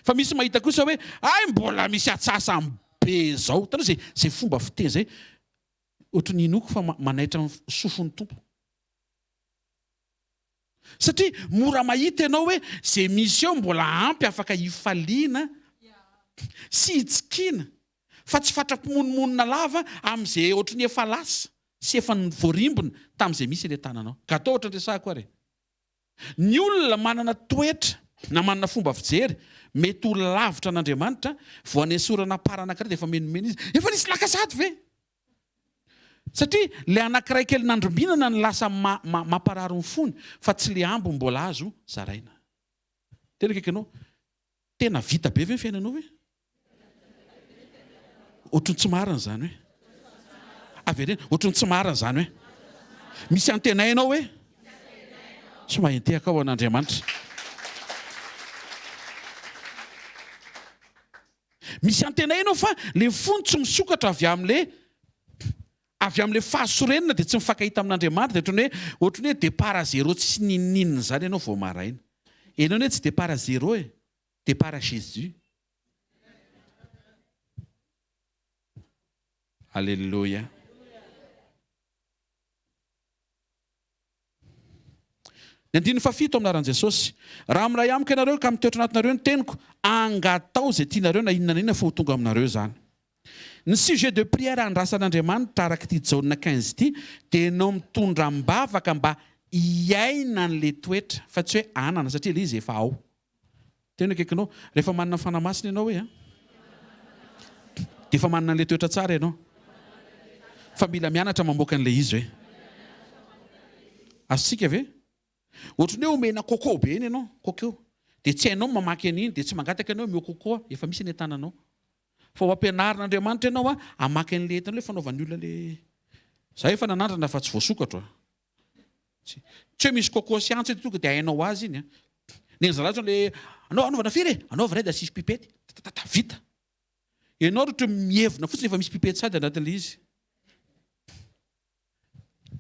Fa misy mahita kosa hoe hay mbola misy atsasany be zao. Hitanao zay zay fomba fiteny zay ohatry ny inoako fa manaitra ny sofin'ny Tompo. Satria mora mahita ianao hoe zay misy eo mbola ampy afaka hifaliana sy hitsikiana fa tsy fatra-pimonomonona lava amin'izay ohatry ny efa lasa sy efa voarimbona tamin'izay misy eny an-tananao. Gâteau ohatry ny resahako ary e. Ny olona manana toetra na manana fomba fijery mety ho lavitra an'Andriamanitra, vao anesorana para anankiray dia efa menomeno izy, efa nisy laka sahady ve? Satria ilay anankiray kely nandrombinana no lasa mamparary ny fony fa tsy ilay ambiny mbola azo zaraina. Tena akaiky anao, Tena vita be ve ny fiainanao ve? Ohatran'ny tsy marina izany hoe. Avereno, ohatran'ny tsy marina izany hoe. Misy antenainao hoe? Tsy mahay mitehaka ao an'Andriamanitra. Misy antenainao fa le fony tsy misokatra avy amin'le avy amin'le fahasorenana dia tsy mifankahita amin'Andriamanitra dia ohatran'ny hoe ohatran'ny hoe départ à zéro tsisy n'inon'inona izany ianao vao maraina. Ianao anie tsy départ à zéro e, départ à Jésus. Alléluia. Ny andininy fahafito amin'ny anaran'i Jesosy. Raha miray amiko ianareo ka mitoetra anatinareo ny teniko, angatao izay tianareo na inona na inona fa ho tonga aminareo izany. Ny sujet de prière andrasan'Andriamanitra araka ity Jaona 15 ity dia ianao mitondra am-bavaka mba hiaina an'ilay toetra fa tsy hoe anana satria ilay izy efa ao. Tena akaikinao. Rehefa manana ny Fanahy Masina ianao hoe an, dia efa manana an'ilay toetra tsara ianao. Fa mila mianatra mamoaka an'ilay izy hoe. Azontsika ve? Ohatran'ny hoe omena coco be iny ianao, coco. Dia tsy hainao ny mamaky an'iny, dia tsy mangataka ianao omeo coco aho, efa misy eny an-tananao. Fa ho ampianarin'Andriamanitra ianao an, hamaky an'ilay entana, ilay fanaovan'ny olona ilay. Za efa nanandrana fa tsy voasokatro an. Tsy hoe misy coco sy antsy tonga dia hainao ho azy iny an. Ny an'ny zalahy zao le anao anaovana firy e? Anaovana iray dia asio pipety. Tatatata vita. Ianao ry ohatra mievina fotsiny efa misy pipety sady anatin'ilay izy.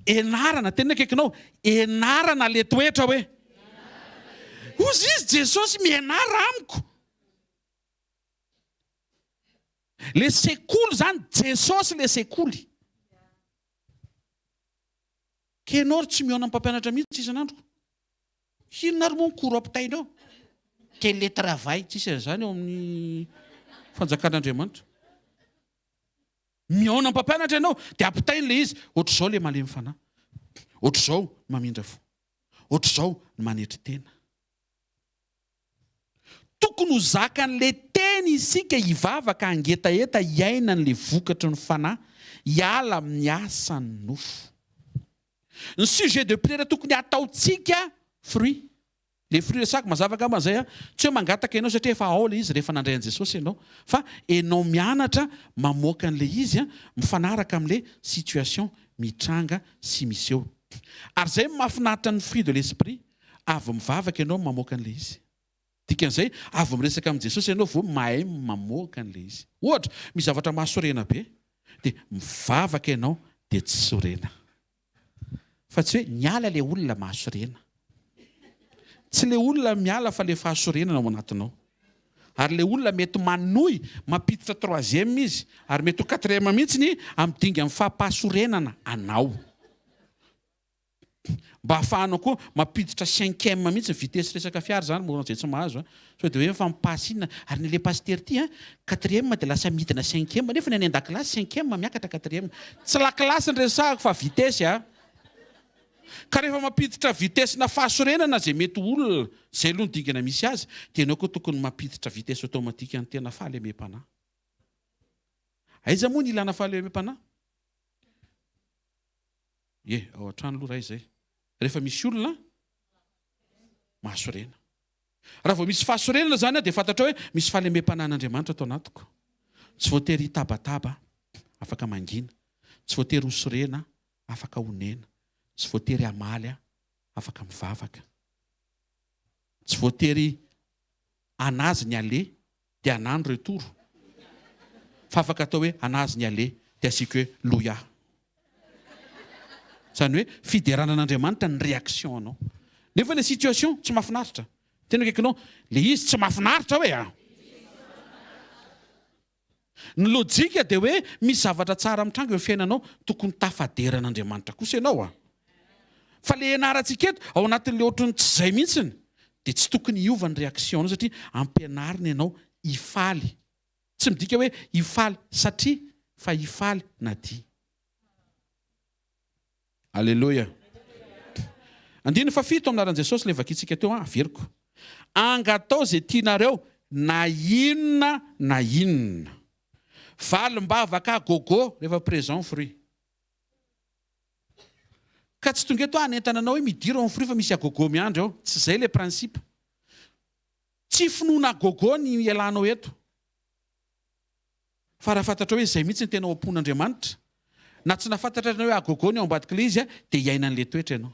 Enarana, teneno akaikinao, enarana le toetra hoe. Hozy izy Jesosy mianara amiko. Le sekoly zany Jesosy le sekoly. Kenao ry tsy mihaona amin'ny mpampianatra mihitsy isan'andro. Inona ary moa ny cours ampitaina eo? Télétravail, tsisy an'izany ao amin'ny fanjakan'Andriamanitra. Mihaona amin'ny mpampianatra ianao dia ampitainy ilay izy, ohatr'izao ilay malemy fanahy, ohatr'izao ny mamindra fo, ohatr'izao ny manetry tena. Tokony ho zakan'ilay teny isika hivavaka hangetaheta hiaina an'ilay vokatry ny fanahy, hiala amin'ny asan'ny nofo. Ny sujet de prière tokony hataontsika fruit. Ilay fruit resahako mazava angamba izay an, tsy hoe mangataka ianao satria efa ao ilay izy rehefa nandray an'i Jesosy ianao, fa ianao mianatra mamoaka an'ilay izy an, mifanaraka amin'ilay situation mitranga sy miseho. Ary izay no mahafinaritra ny fruit de l'esprit. Avy mivavaka ianao mamoaka an'ilay izy. Dikan'izay, avy miresaka amin'i Jesosy ianao vao mahay mamoaka an'ilay izy. Ohatra, misy zavatra mahasorena be, dia mivavaka ianao dia tsy sorena. Fa tsy hoe niala ilay olona mahasorena. Tsy le olona miala fa le fahasorenana ao anatinao. Ary le olona mety manohy mampiditra troisième izy ary mety ho quatrième mihitsiny amin'ny dingan'ny fahapahasorenana anao. Mba ahafahanao koa mampiditra cinquième mihitsy ny vitesse resaka fiara zany moa zay tsy mahazo a. Sao dia hoe efa mi-passe inona ary ny le pasitera ity a quatrième dia lasa midina cinquième nefa ny any an-dakilasy cinquième miakatra quatrième. Tsy lakilasy ny resahako fa vitesse a. Ka rehefa mampiditra vitesse-na fahasorenana izay mety ho olona, izay aloha ny dingana misy azy, dia ianao koa tokony mampiditra vitesse automatique an'ny tena fahalemem-panahy. Aiza moa ny ilana fahalemem-panahy? Ie, ao an-trano aloha raha izay. Rehefa misy olona mahasorena. Raha vao misy fahasorenana izany dia fantatrao hoe misy fahalemem-panahin'Andriamanitra ato anatiko. Tsy voatery hitabataba, afaka mangina. Tsy voatery ho sorena, afaka honena. Tsy voatery hamaly aho, afaka mivavaka. Tsy voatery anazy ny aller dia anah ny retour. Fa afaka atao hoe anazy ny aller dia asiako hoe loia. Izany hoe fiderana an'Andriamanitra ny réaction anao. Nefa ilay situation tsy mahafinaritra. Tena akaikinao, ilay izy tsy mahafinaritra hoe a! Ny lojika dia hoe misy zavatra tsara mitranga eo fiainanao, tokony tafadera an'Andriamanitra kosa ianao a! Fa le ianarantsika eto, ao anatin'le ohatran'ny tsy izay mihitsiny, dia tsy tokony hiova ny réaction-nao satria ampianarina ianao hifaly. Tsy midika hoe hifaly satria fa hifaly na dia. Aleloia. Andininy fahafito amin'ny anaran'i Jesosy ilay vakintsika teo an, averiko. Angatao izay tianareo na inona na inona. Valim-bavaka gogo rehefa présent fruit. Ka tsy tonga eto aho hanentana anao hoe midira ao amin'ny fruit fa misy agogo miandry ao. Tsy izay ilay principe. Tsy finoana agogo ny ialanao eto. Fa raha fantatrao hoe izay mihitsy ny tena ao am-pon'Andriamanitra, na tsy nahafantatra ianao hoe agogo ny ao ambadik'ilay izy, dia hiaina an'ilay toetra ianao.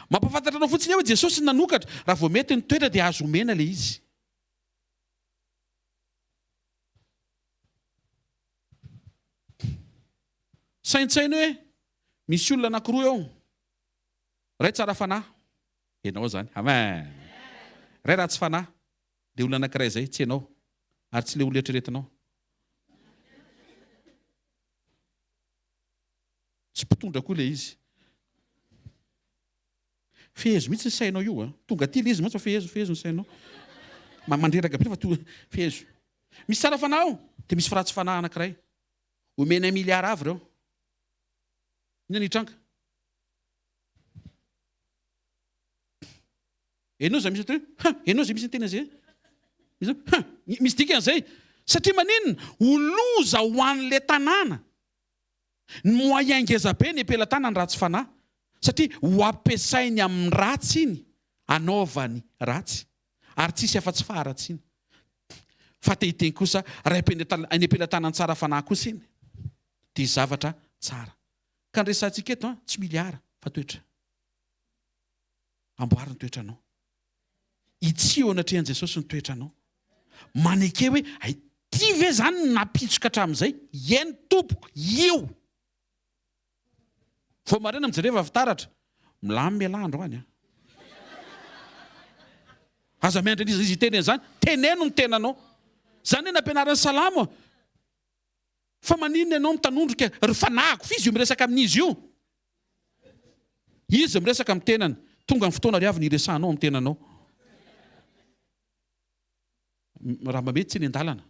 Mampahafantatra anao fotsiny hoe Jesosy no nanokatra, raha vao mety ny toetra dia azo omena ilay izy. Saintsaino hoe misy olona anankiroa eo, iray tsara fanahy, ianao izany, amen, iray ratsy fanahy. Le olona anakiray zay, tsy enao, ary tsy le olona eritreretinao. Tsy mpitondra koa le izy. Fehezo mihitsy ny sainao io a. Tonga aty le izy mantsy fa fehezo, fehezo ny sainao. Mandreraka be fa to fehezo. Misy tsara fanahy ao, dia misy ratsy fanahy anakiray. Omena un milliard avy ireo. Inona ny hitranga? Enao zay misy atao hoe ha, enao zay misy ny tena zay. Misy ha, misy dikany zay. Satria maninona? Ho loza ho an'le tanàna. Ny moyen ngeza be ny am-pelatanana ny ratsy fanahy. Satria ho ampiasainy amin'ny ratsy iny, anaovany ratsy. Ary tsisy afa-tsy faharatsiana. Fa te hiteny kosa, raha eny am-pelatanan'ny tsara fanahy kosa iny, dia zavatra tsara. Ka ny resahantsika eto an, tsy miliara, fa toetra. Amboary ny toetranao. Hitsiho eo anatrehan'i Jesosy ny toetranao. Maneke hoe, hay, ity ve izany no nampitsoka hatramin'izay? Eny tompoko, io! Vao maraina mijereva fitaratra. Milamina ialahy androany an. Aza miandry an'iza izy hiteny an'izany. Teneno ny tenanao. Izany no nampianarin'ny Salamo. Fa maninona ianao mitanondrika ry fanahiko? F'izy io miresaka amin'izy io. Izy miresaka amin'ny tenany. Tonga ny fotoana ry havana hiresahanao amin'ny tenanao. Raha mba mety tsy eny an-dalana.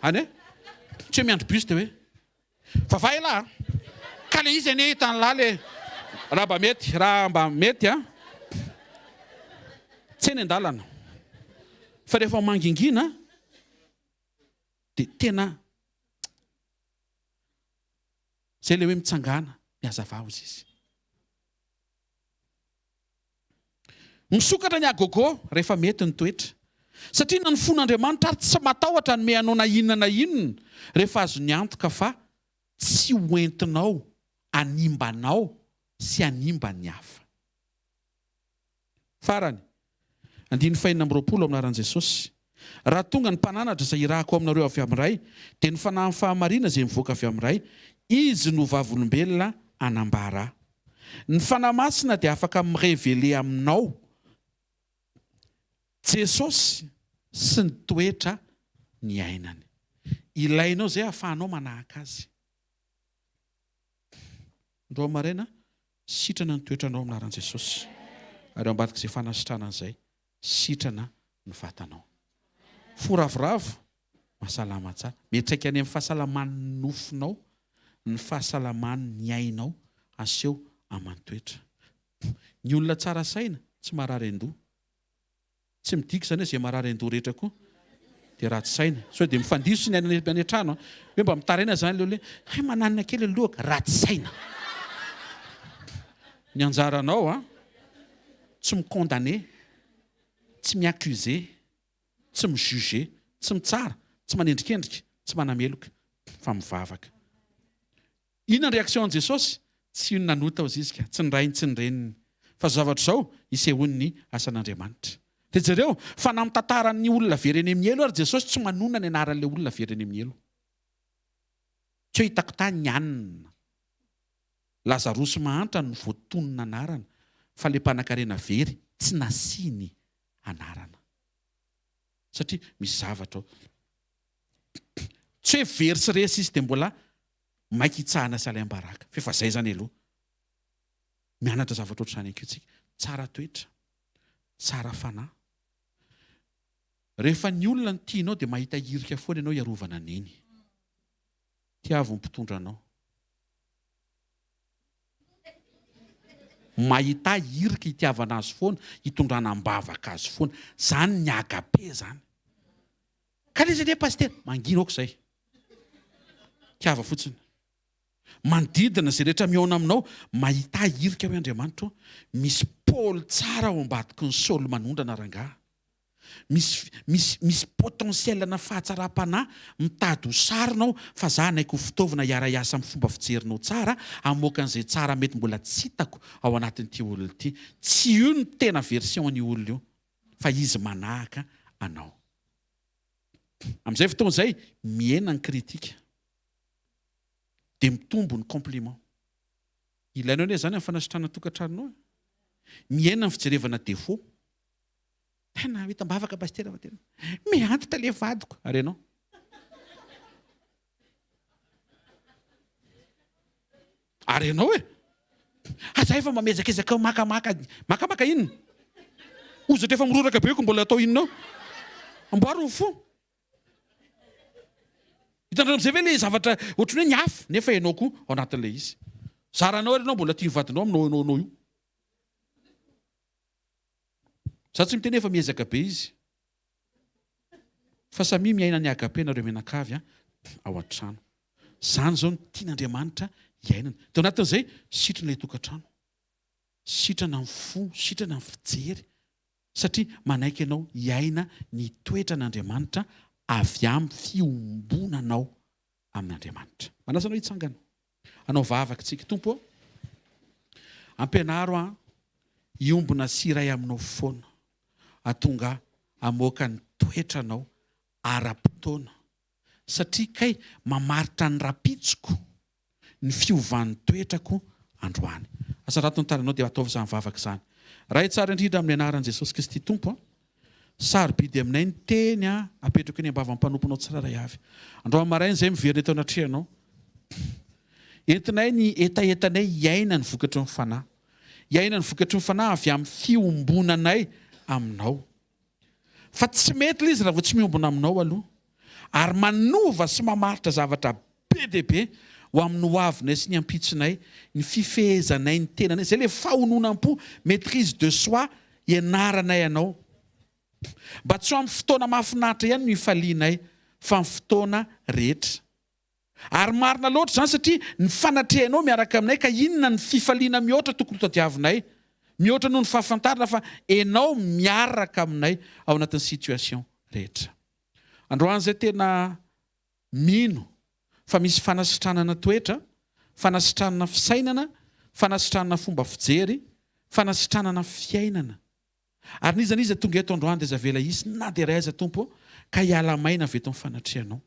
Any e? Tsy hoe miandry bus dia hoe Vava elah a! Ka le izy anie hitan'lah le raha mba mety, raha mba mety a! Tsy eny an-dalana. Fa rehefa mangingina dia tena zay le hoe mitsangàna, mihazava hozy izy. Misokatra ny agogo rehefa mety ny toetra. Satria na ny fon'Andriamanitra ary tsy matahotra hanome anao na inona na inona rehefa azony antoka fa tsy ho entinao hanimba anao sy hanimba ny hafa. Farany, andininy fahenina amby 20 amin'ny anaran'i Jesosy, Raha tonga ny Mpananatra izay hirahako aminareo avy amin'ny Ray, dia ny Fanahin'ny fahamarina izay mivoaka avy amin'ny Ray, Izy no vavolombelona. hanambara ahy. Ny Fanahy Masina dia afaka mi-reveler aminao Jesosy sy ny toetra niainany. Ilainao izay ahafahanao manahaka Azy. Androany maraina, sitrana ny toetranao amin'ny anaran'i Jesosy. Ary ao ambadik'izay fanasitranana izay, sitrana ny vatanao. Fo ravoravo, mahasalama tsara. Miantraika any amin'ny fahasalaman'ny nofonao ny fahasalaman'ny ainao aseho aman-toetra. Ny olona tsara saina tsy marary an-doha. Tsy midika izany hoe izay marary an-doha rehetra koa dia ratsy saina. Sao dia mifandiso ny any an-trano an. Hoe mba mitaraina izany ilay olona hoe hay mananina kely ny lohako, ratsy saina. Ny anjaranao an, tsy mi-condamner, tsy mi-accuser, tsy mi-juger, tsy mitsara, tsy manendrikendrika, tsy manameloka fa mivavaka. Inona ny réaction an'i Jesosy? Tsy io nanota ozy izy ka, tsy ny rainy tsy ny reniny. Fa zao zavatra izao isehoan'ny asan'Andriamanitra. Dia jereo fa na mitantara ny olona very eny amin'ny helo ary Jesosy tsy manonona ny anaran'ilay olona very eny amin'ny helo. Tsy hoe hitako tany ny anona. Lazarosy mahantra no voatonona anarana fa ilay mpanankarena very tsy nasiany anarana. Satria misy zavatra ao. Tsy hoe very sy resy izy dia mbola maika hitsahana sy alaim-baraka. F'efa zay zany aloha. Mianatra zavatra ohatr'izany ihany koa tsika. Tsara toetra, tsara fanahy. Rehefa ny olona no tianao dia mahita hirika foana ianao hiarovana an'iny. Tiavo ny mpitondra anao. Mahita hirika hitiavana azy foana, hitondrana am-bavaka azy foana. Zany ny agape zany. Ka le izy anie pasitera, mangina aoka izay. Tiava fotsiny. Manodidina izay rehetra mihaona aminao, mahità hirika hoe Andriamanitra ô, misy Paoly tsara ao ambadiky ny Saoly manondrana rangaha. Misy misy misy potentiel-na fahatsaram-panahy mitady ho sarona ao fa za hanaiky ho fitaovana hiara-hiasa amin'ny fomba fijerinao tsara hamoaka an'izay tsara mety mbola tsy hitako ao anatin'ity olona ity. Tsy io no tena version an'io olona io fa izy manahaka anao. Amin'izay fotoana izay, mihena ny critique, dia mitombo ny compliment. Ilainao anie izany amin'ny fanasitrana ny tokantranonao e. Mihena ny fijerevana défaut. Tena hitam-bavaka pasitera fa tena miantitra le vadiko. Ary ianao? Ary ianao e? Aza efa mba miezakezaka makamaka, makamaka inona? Hozatra efa miroraka be ko mbola atao inona ao? Amboary ny fo. Hitanareo amizay ve le zavatra ohatran'ny hoe ny hafa nefa ianao koa ao anatin'ilay izy. Zaranao ary ianao mbola tia ny vadinao aminao ianao anao io. Za tsy miteny hoe efa miezaka be izy. Fa samia miaina ny agape nareo mianakavy a ao an-trano. Zany zao no tian'Andriamanitra hiainana. Dia ao anatin'izay, sitrana ilay tokantrano. Sitrana ny fo, sitrana ny fijery. Satria manaiky ianao hiaina ny toetran'Andriamanitra avy amin'ny fiombonanao amin'Andriamanitra. Manasa anao hitsangana. Hanao vavaka isika. Tompo ô, ampianaro aho hiombona sy hiray aminao foana. Hahatonga ahy hamoaka ny toetranao ara-potoana. Satria kay mamaritra ny rapitsoko ny fiovan'ny toetrako androany. Asarato ny tananao dia ataovy izany vavaka izany. Ray tsara indrindra amin'ny anaran'i Jesosy Kristy Tompo a. Sarobidy aminay ny teny a apetrako eny am-bavan'ny mpanomponao tsirairay avy. Androany maraina izay miverina eto anatrehanao. Entinay ny hetahetanay hiaina ny vokatry ny Fanahy. Hiaina ny vokatry ny Fanahy avy amin'ny fiombonanay aminao. Fa tsy mety ilay izy raha vao tsy miombona aminao aloha. Ary manova sy mamaritra zavatra be dia be ho amin'ny hoavinay sy ny ampitsonay ny fifehezanay ny tenanay. Izay ilay fahononam-po, maitrise de soi, ianaranay anao. Mba tsy ho amin'ny fotoana mahafinaritra ihany no hifalianay fa amin'ny fotoana rehetra. Ary marina loatra izany satria ny fanatrehanao miaraka aminay ka inona ny fifaliana mihoatra tokony hotadiavinay mihoatra noho ny fahafantarana fa enao miaraka aminay ao anatin'ny situation rehetra. Androany izay tena mino fa misy fanasitranana toetra, fanasitranana fisainana, fanasitranana fomba fijery, fanasitranana fiainana. Ary n'iza n'iza tonga eto androany dia aza avela hisy na dia iray aza Tompo ô ka hiala maina avy eto amin'ny fanatrehanao.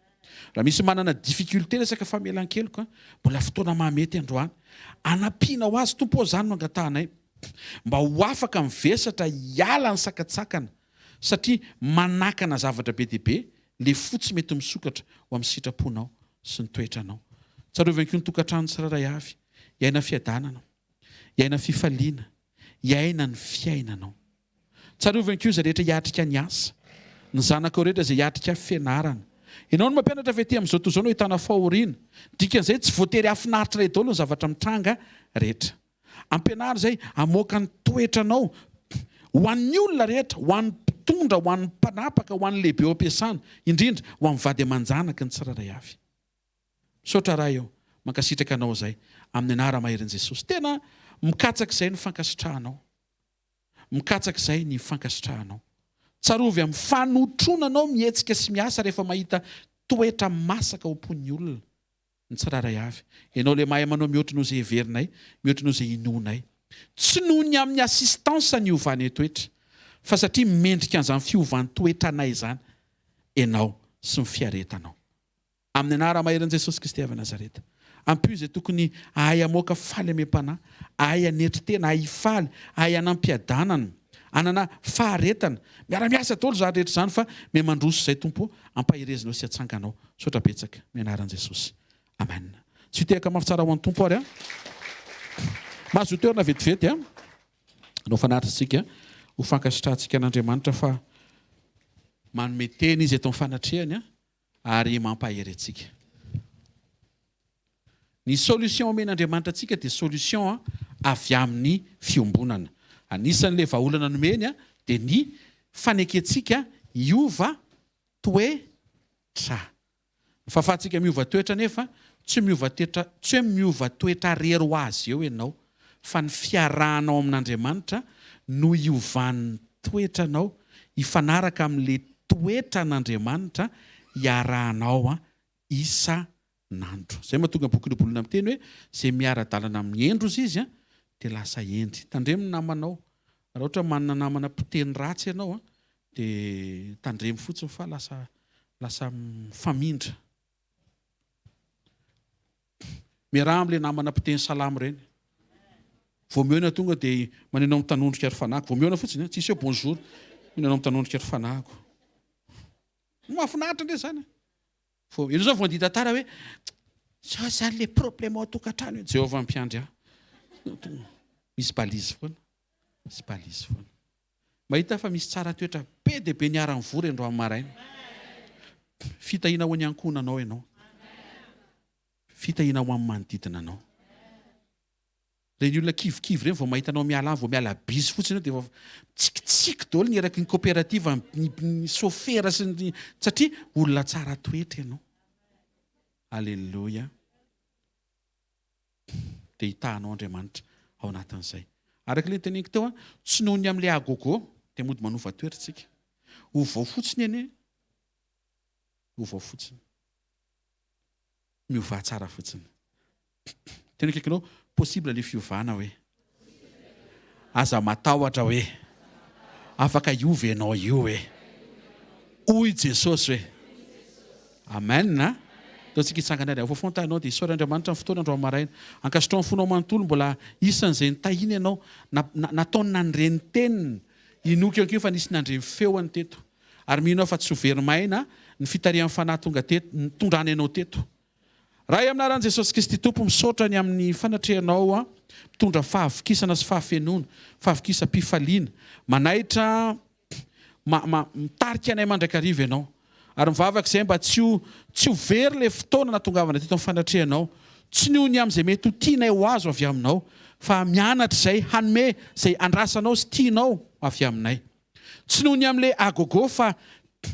Raha misy manana difficulté resaka famelan-keloka, mbola fotoana mahamety androany. Anampianao azy Tompo ô, izany no angatahanay. Mba ho afaka mivesatra hiala ny sakantsakana satria manakana zavatra be dia be le fo tsy mety misokatra ho amin'ny sitraponao sy ny toetranao. Tsarovy ihany koa ny tokantrano tsirairay avy, hiaina fiadanana, hiaina fifaliana, hiaina ny fiainanao. Tsarovy ihany koa izay rehetra hiatrika ny asa, ny zanakao rehetra izay hiatrika fianarana. Ianao no mampianatra fa ety amin'izao tontolo izao no ahitana fahoriana. Dikan'izay tsy voatery hahafinaritra iray daholo ny zavatra mitranga rehetra. Ampianaro izay hamoaka ny toetranao ho an'ny olona rehetra, ho an'ny mpitondra, ho an'ny mpanapaka, ho an'ny lehibe eo am-piasana, indrindra ho an'ny vady aman-janaky ny tsirairay avy. Misaotra Ray ô, mankasitraka Anao izay, amin'ny anara-maherin'i Jesosy. Tena mikatsaka izay ny fankasitrahanao. Mikatsaka izay ny fankasitrahanao. Tsarovy amin'ny fanotronanao mihetsika sy miasa rehefa mahita toetra masaka ao am-pon'ny olona. Ny tsirairay avy. Ianao ilay mahay manao mihoatra noho izay heverinay, mihoatra noho izay inoanay. Tsy noho ny amin'ny assistance niovanay toetra, fa satria mendrika an'izany fiovan-toetranay izany Ianao sy ny fiaretanao. Amin'ny anara-maherin'i Jesosy Kristy avy Nazareta. Ampio izay tokony hahay hamoaka fahalemem-panahy, hahay hanetry tena, hahay hifaly, hahay hanam-piadanana, hanana faharetana. Miara-miasa daholo izany rehetra izany fa miha-mandroso izay Tompo ô, ampaherezinao sy atsanganao. Misaotra betsaka, amin'ny anaran'i Jesosy. Amen. Tsy hitehaka mafy tsara ho an'ny Tompo ary an. Mahazo toerana vetivety an. Hanao fanatitra isika ho fankasitrahantsika an'Andriamanitra fa manome teny izy eto amin'ny fanatrehany an, ary mampahery antsika. Ny solution omen'Andriamanitra antsika dia solution avy amin'ny fiombonana. Anisan'ilay vahaolana nomeny dia ny fanekentsika hiova toetra. Ny fahafahantsika miova toetra anefa tsy miova tetra tsy hoe miova toetra rery ho azy eo ianao fa ny fiarahanao amin'Andriamanitra no hiovan'ny toetranao hifanaraka amin'ilay toetran'Andriamanitra hiarahanao isan'andro. Izay mahatonga ny bokin'ny Ohabolana miteny hoe izay miara-dalana amin'ny hendry ozy izy dia lasa hendry. Tandremo ny namanao. Raha ohatra manana namana mpiteny ratsy ianao dia tandremo fotsiny fa lasa lasa mifamindra. Miaraha amin'ilay namana mpiteny salamo ireny. Vao mihaona tonga dia maneno amin'ny tanondrika ry fanahiko. Vao mihaona fotsiny, tsisy hoe bonjour. Maneno amin'ny tanondrika ry fanahiko. Mahafinaritra ndray izany. Vao ianao zao vao handihy tantara hoe zao zany le problème ao an-tokantrano io. Jehovah mpiandry ahy. Misy balise foana. Misy balise foana. Mahita fa misy tsara toetra be dia be niara-nivory androany maraina. Fitahiana ho an'ny ankohonanao ianao. Fitahiana ho an'ny manodidina anao. Ireny olona kivikivy ireny vao mahita anao miala any, vao miala bizy fotsiny eo dia efa mitsikitsiky daholo ny eraky ny coopérative, ny sôfera sy ny satria olona tsara toetra ianao. Alléluia. Dia hitahanao Andriamanitra ao anatin'izay. Araka ilay noteneniko teo, tsy noho ny amin'ilay agogo dia mody manova toetra isika. Ovao fotsiny anie. Ovao fotsiny. Miovà tsara fotsiny. Tena akaikinao, possible le fiovana hoe. Aza matahotra hoe. Afaka hiova ianao io hoe. Hoy Jesosy hoe. Amen a. Ataontsika hitsangana ary afofoa ny tananao dia isaory Andriamanitra ny fotoana androany maraina. Ankasitraho ny fonao manontolo mbola isan'izay nitahiana ianao, nataony nandre ny teniny. Inoako ihany koa fa nisy nandre ny feony teto. Ary mino aho fa tsy ho very maina ny fitarihan'ny Fanahy tonga teto, nitondrany anao teto. Ray amin'ny anaran'i Jesosy Kristy Tompo, misaotra ny amin'ny fanatrehanao mitondra fahavokisana sy fahafenoana, fahavokisam-pifaliana, manaitra, ma, ma, mitarika anay mandrakariva Ianao. Ary mivavaka izay mba tsy ho, tsy ho very ilay fotoana nahatongavana teto amin'ny fanatrehanao, tsy noho ny amin'izay mety ho tianay ho azo avy Aminao, fa mianatra izay hanome izay andrasanao sy tianao avy aminay. Tsy noho ny amin'ilay agogo fa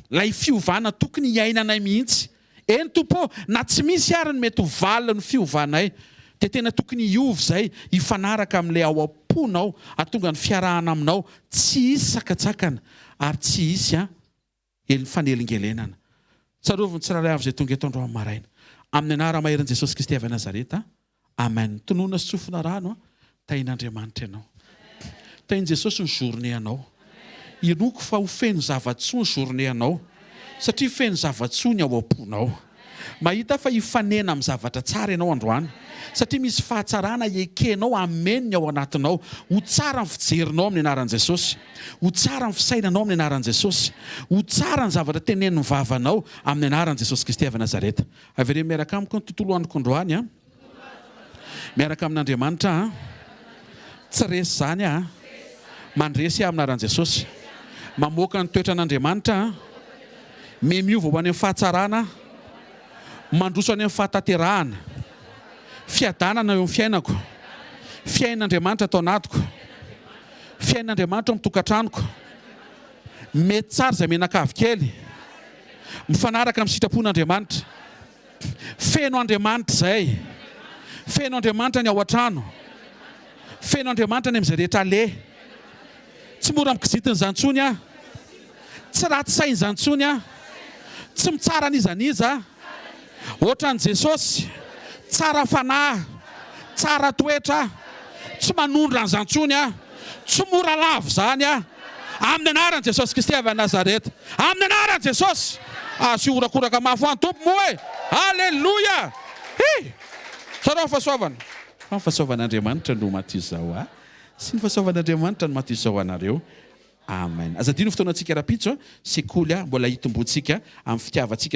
ilay fiovana tokony hiainanay mihitsy. Eny Tompo ô, na tsy misy ary ny mety ho valin'ny fiovanay, dia tena tokony hiova izay, hifanaraka amin'ilay ao am-ponao, hahatonga ny fiarahana aminao tsy hisy sakantsakana ary tsy hisy an. Eny fanelingelenana. Tsarovy ny tsirairay avy izay tonga eto androany maraina. Amin'ny anara-maherin'i Jesosy Kristy avy Nazareta. Amen. Tonona sy tsofina rano an. Tahin'Andriamanitra ianao. Tahin'i Jesosy ny journée anao. Inoako fa ho feno zava-tsoa ny journée anao. Satria feno zava-tsoa ny ao am-ponao. Mahita aho fa hifanena amin'ny zavatra tsara ianao androany, satria misy fahatsarana ekenao hameno ny ao anatinao. Ho tsara ny fijerinao amin'ny anaran'i Jesosy. Ho tsara ny fisainanao amin'ny anaran'i Jesosy. Ho tsara ny zavatra tenenin'ny vavanao amin'ny anaran'i Jesosy Kristy avy Nazareta. Avereno miaraka amiko ny tontolo androko androany an. Miaraka amin'Andriamanitra aho. Tsy resy izany aho. Mandresy aho amin'ny anaran'i Jesosy. Mamoaka ny toetran'Andriamanitra aho. Miha miova ho any amin'ny fahatsarana aho. Mandroso any amin'ny fahatanterahana. Fiadanana eo amin'ny fiainako. Fiainan'Andriamanitra ato anatiko. Fiainan'Andriamanitra ao amin'ny tokantranoko. Mety tsara izay mianakavy kely. Mifanaraka amin'ny sitrapon'Andriamanitra. Feno Andriamanitra izay. Feno Andriamanitra ny ao an-trano. Feno Andriamanitra any amin'izay rehetra aleha. Tsy mora mikizitina izany intsony aho. Tsy ratsy saina izany intsony aho. Tsy mitsara an'iza n'iza aho. Ohatran'i Jesosy, tsara fanahy, tsara toetra aho. Tsy manondro an'izany intsony aho. Tsy mora lavo izany aho. Amin'ny anaran'i Jesosy Kristy avy any Nazareta. Amin'ny anaran'i Jesosy! Asio horakoraka mafy ho an'ny Tompo moa e! Aleloia! Hi! Tsarao ny fahasoavana. Fa ny fahasoavan'Andriamanitra no maty izao ahy, sy ny fahasoavan'Andriamanitra no maty izao anareo. Amen. Aza adino ny fotoanantsika rahampitso a, sekoly a, mbola hitomboantsika amin'ny fitiavantsika.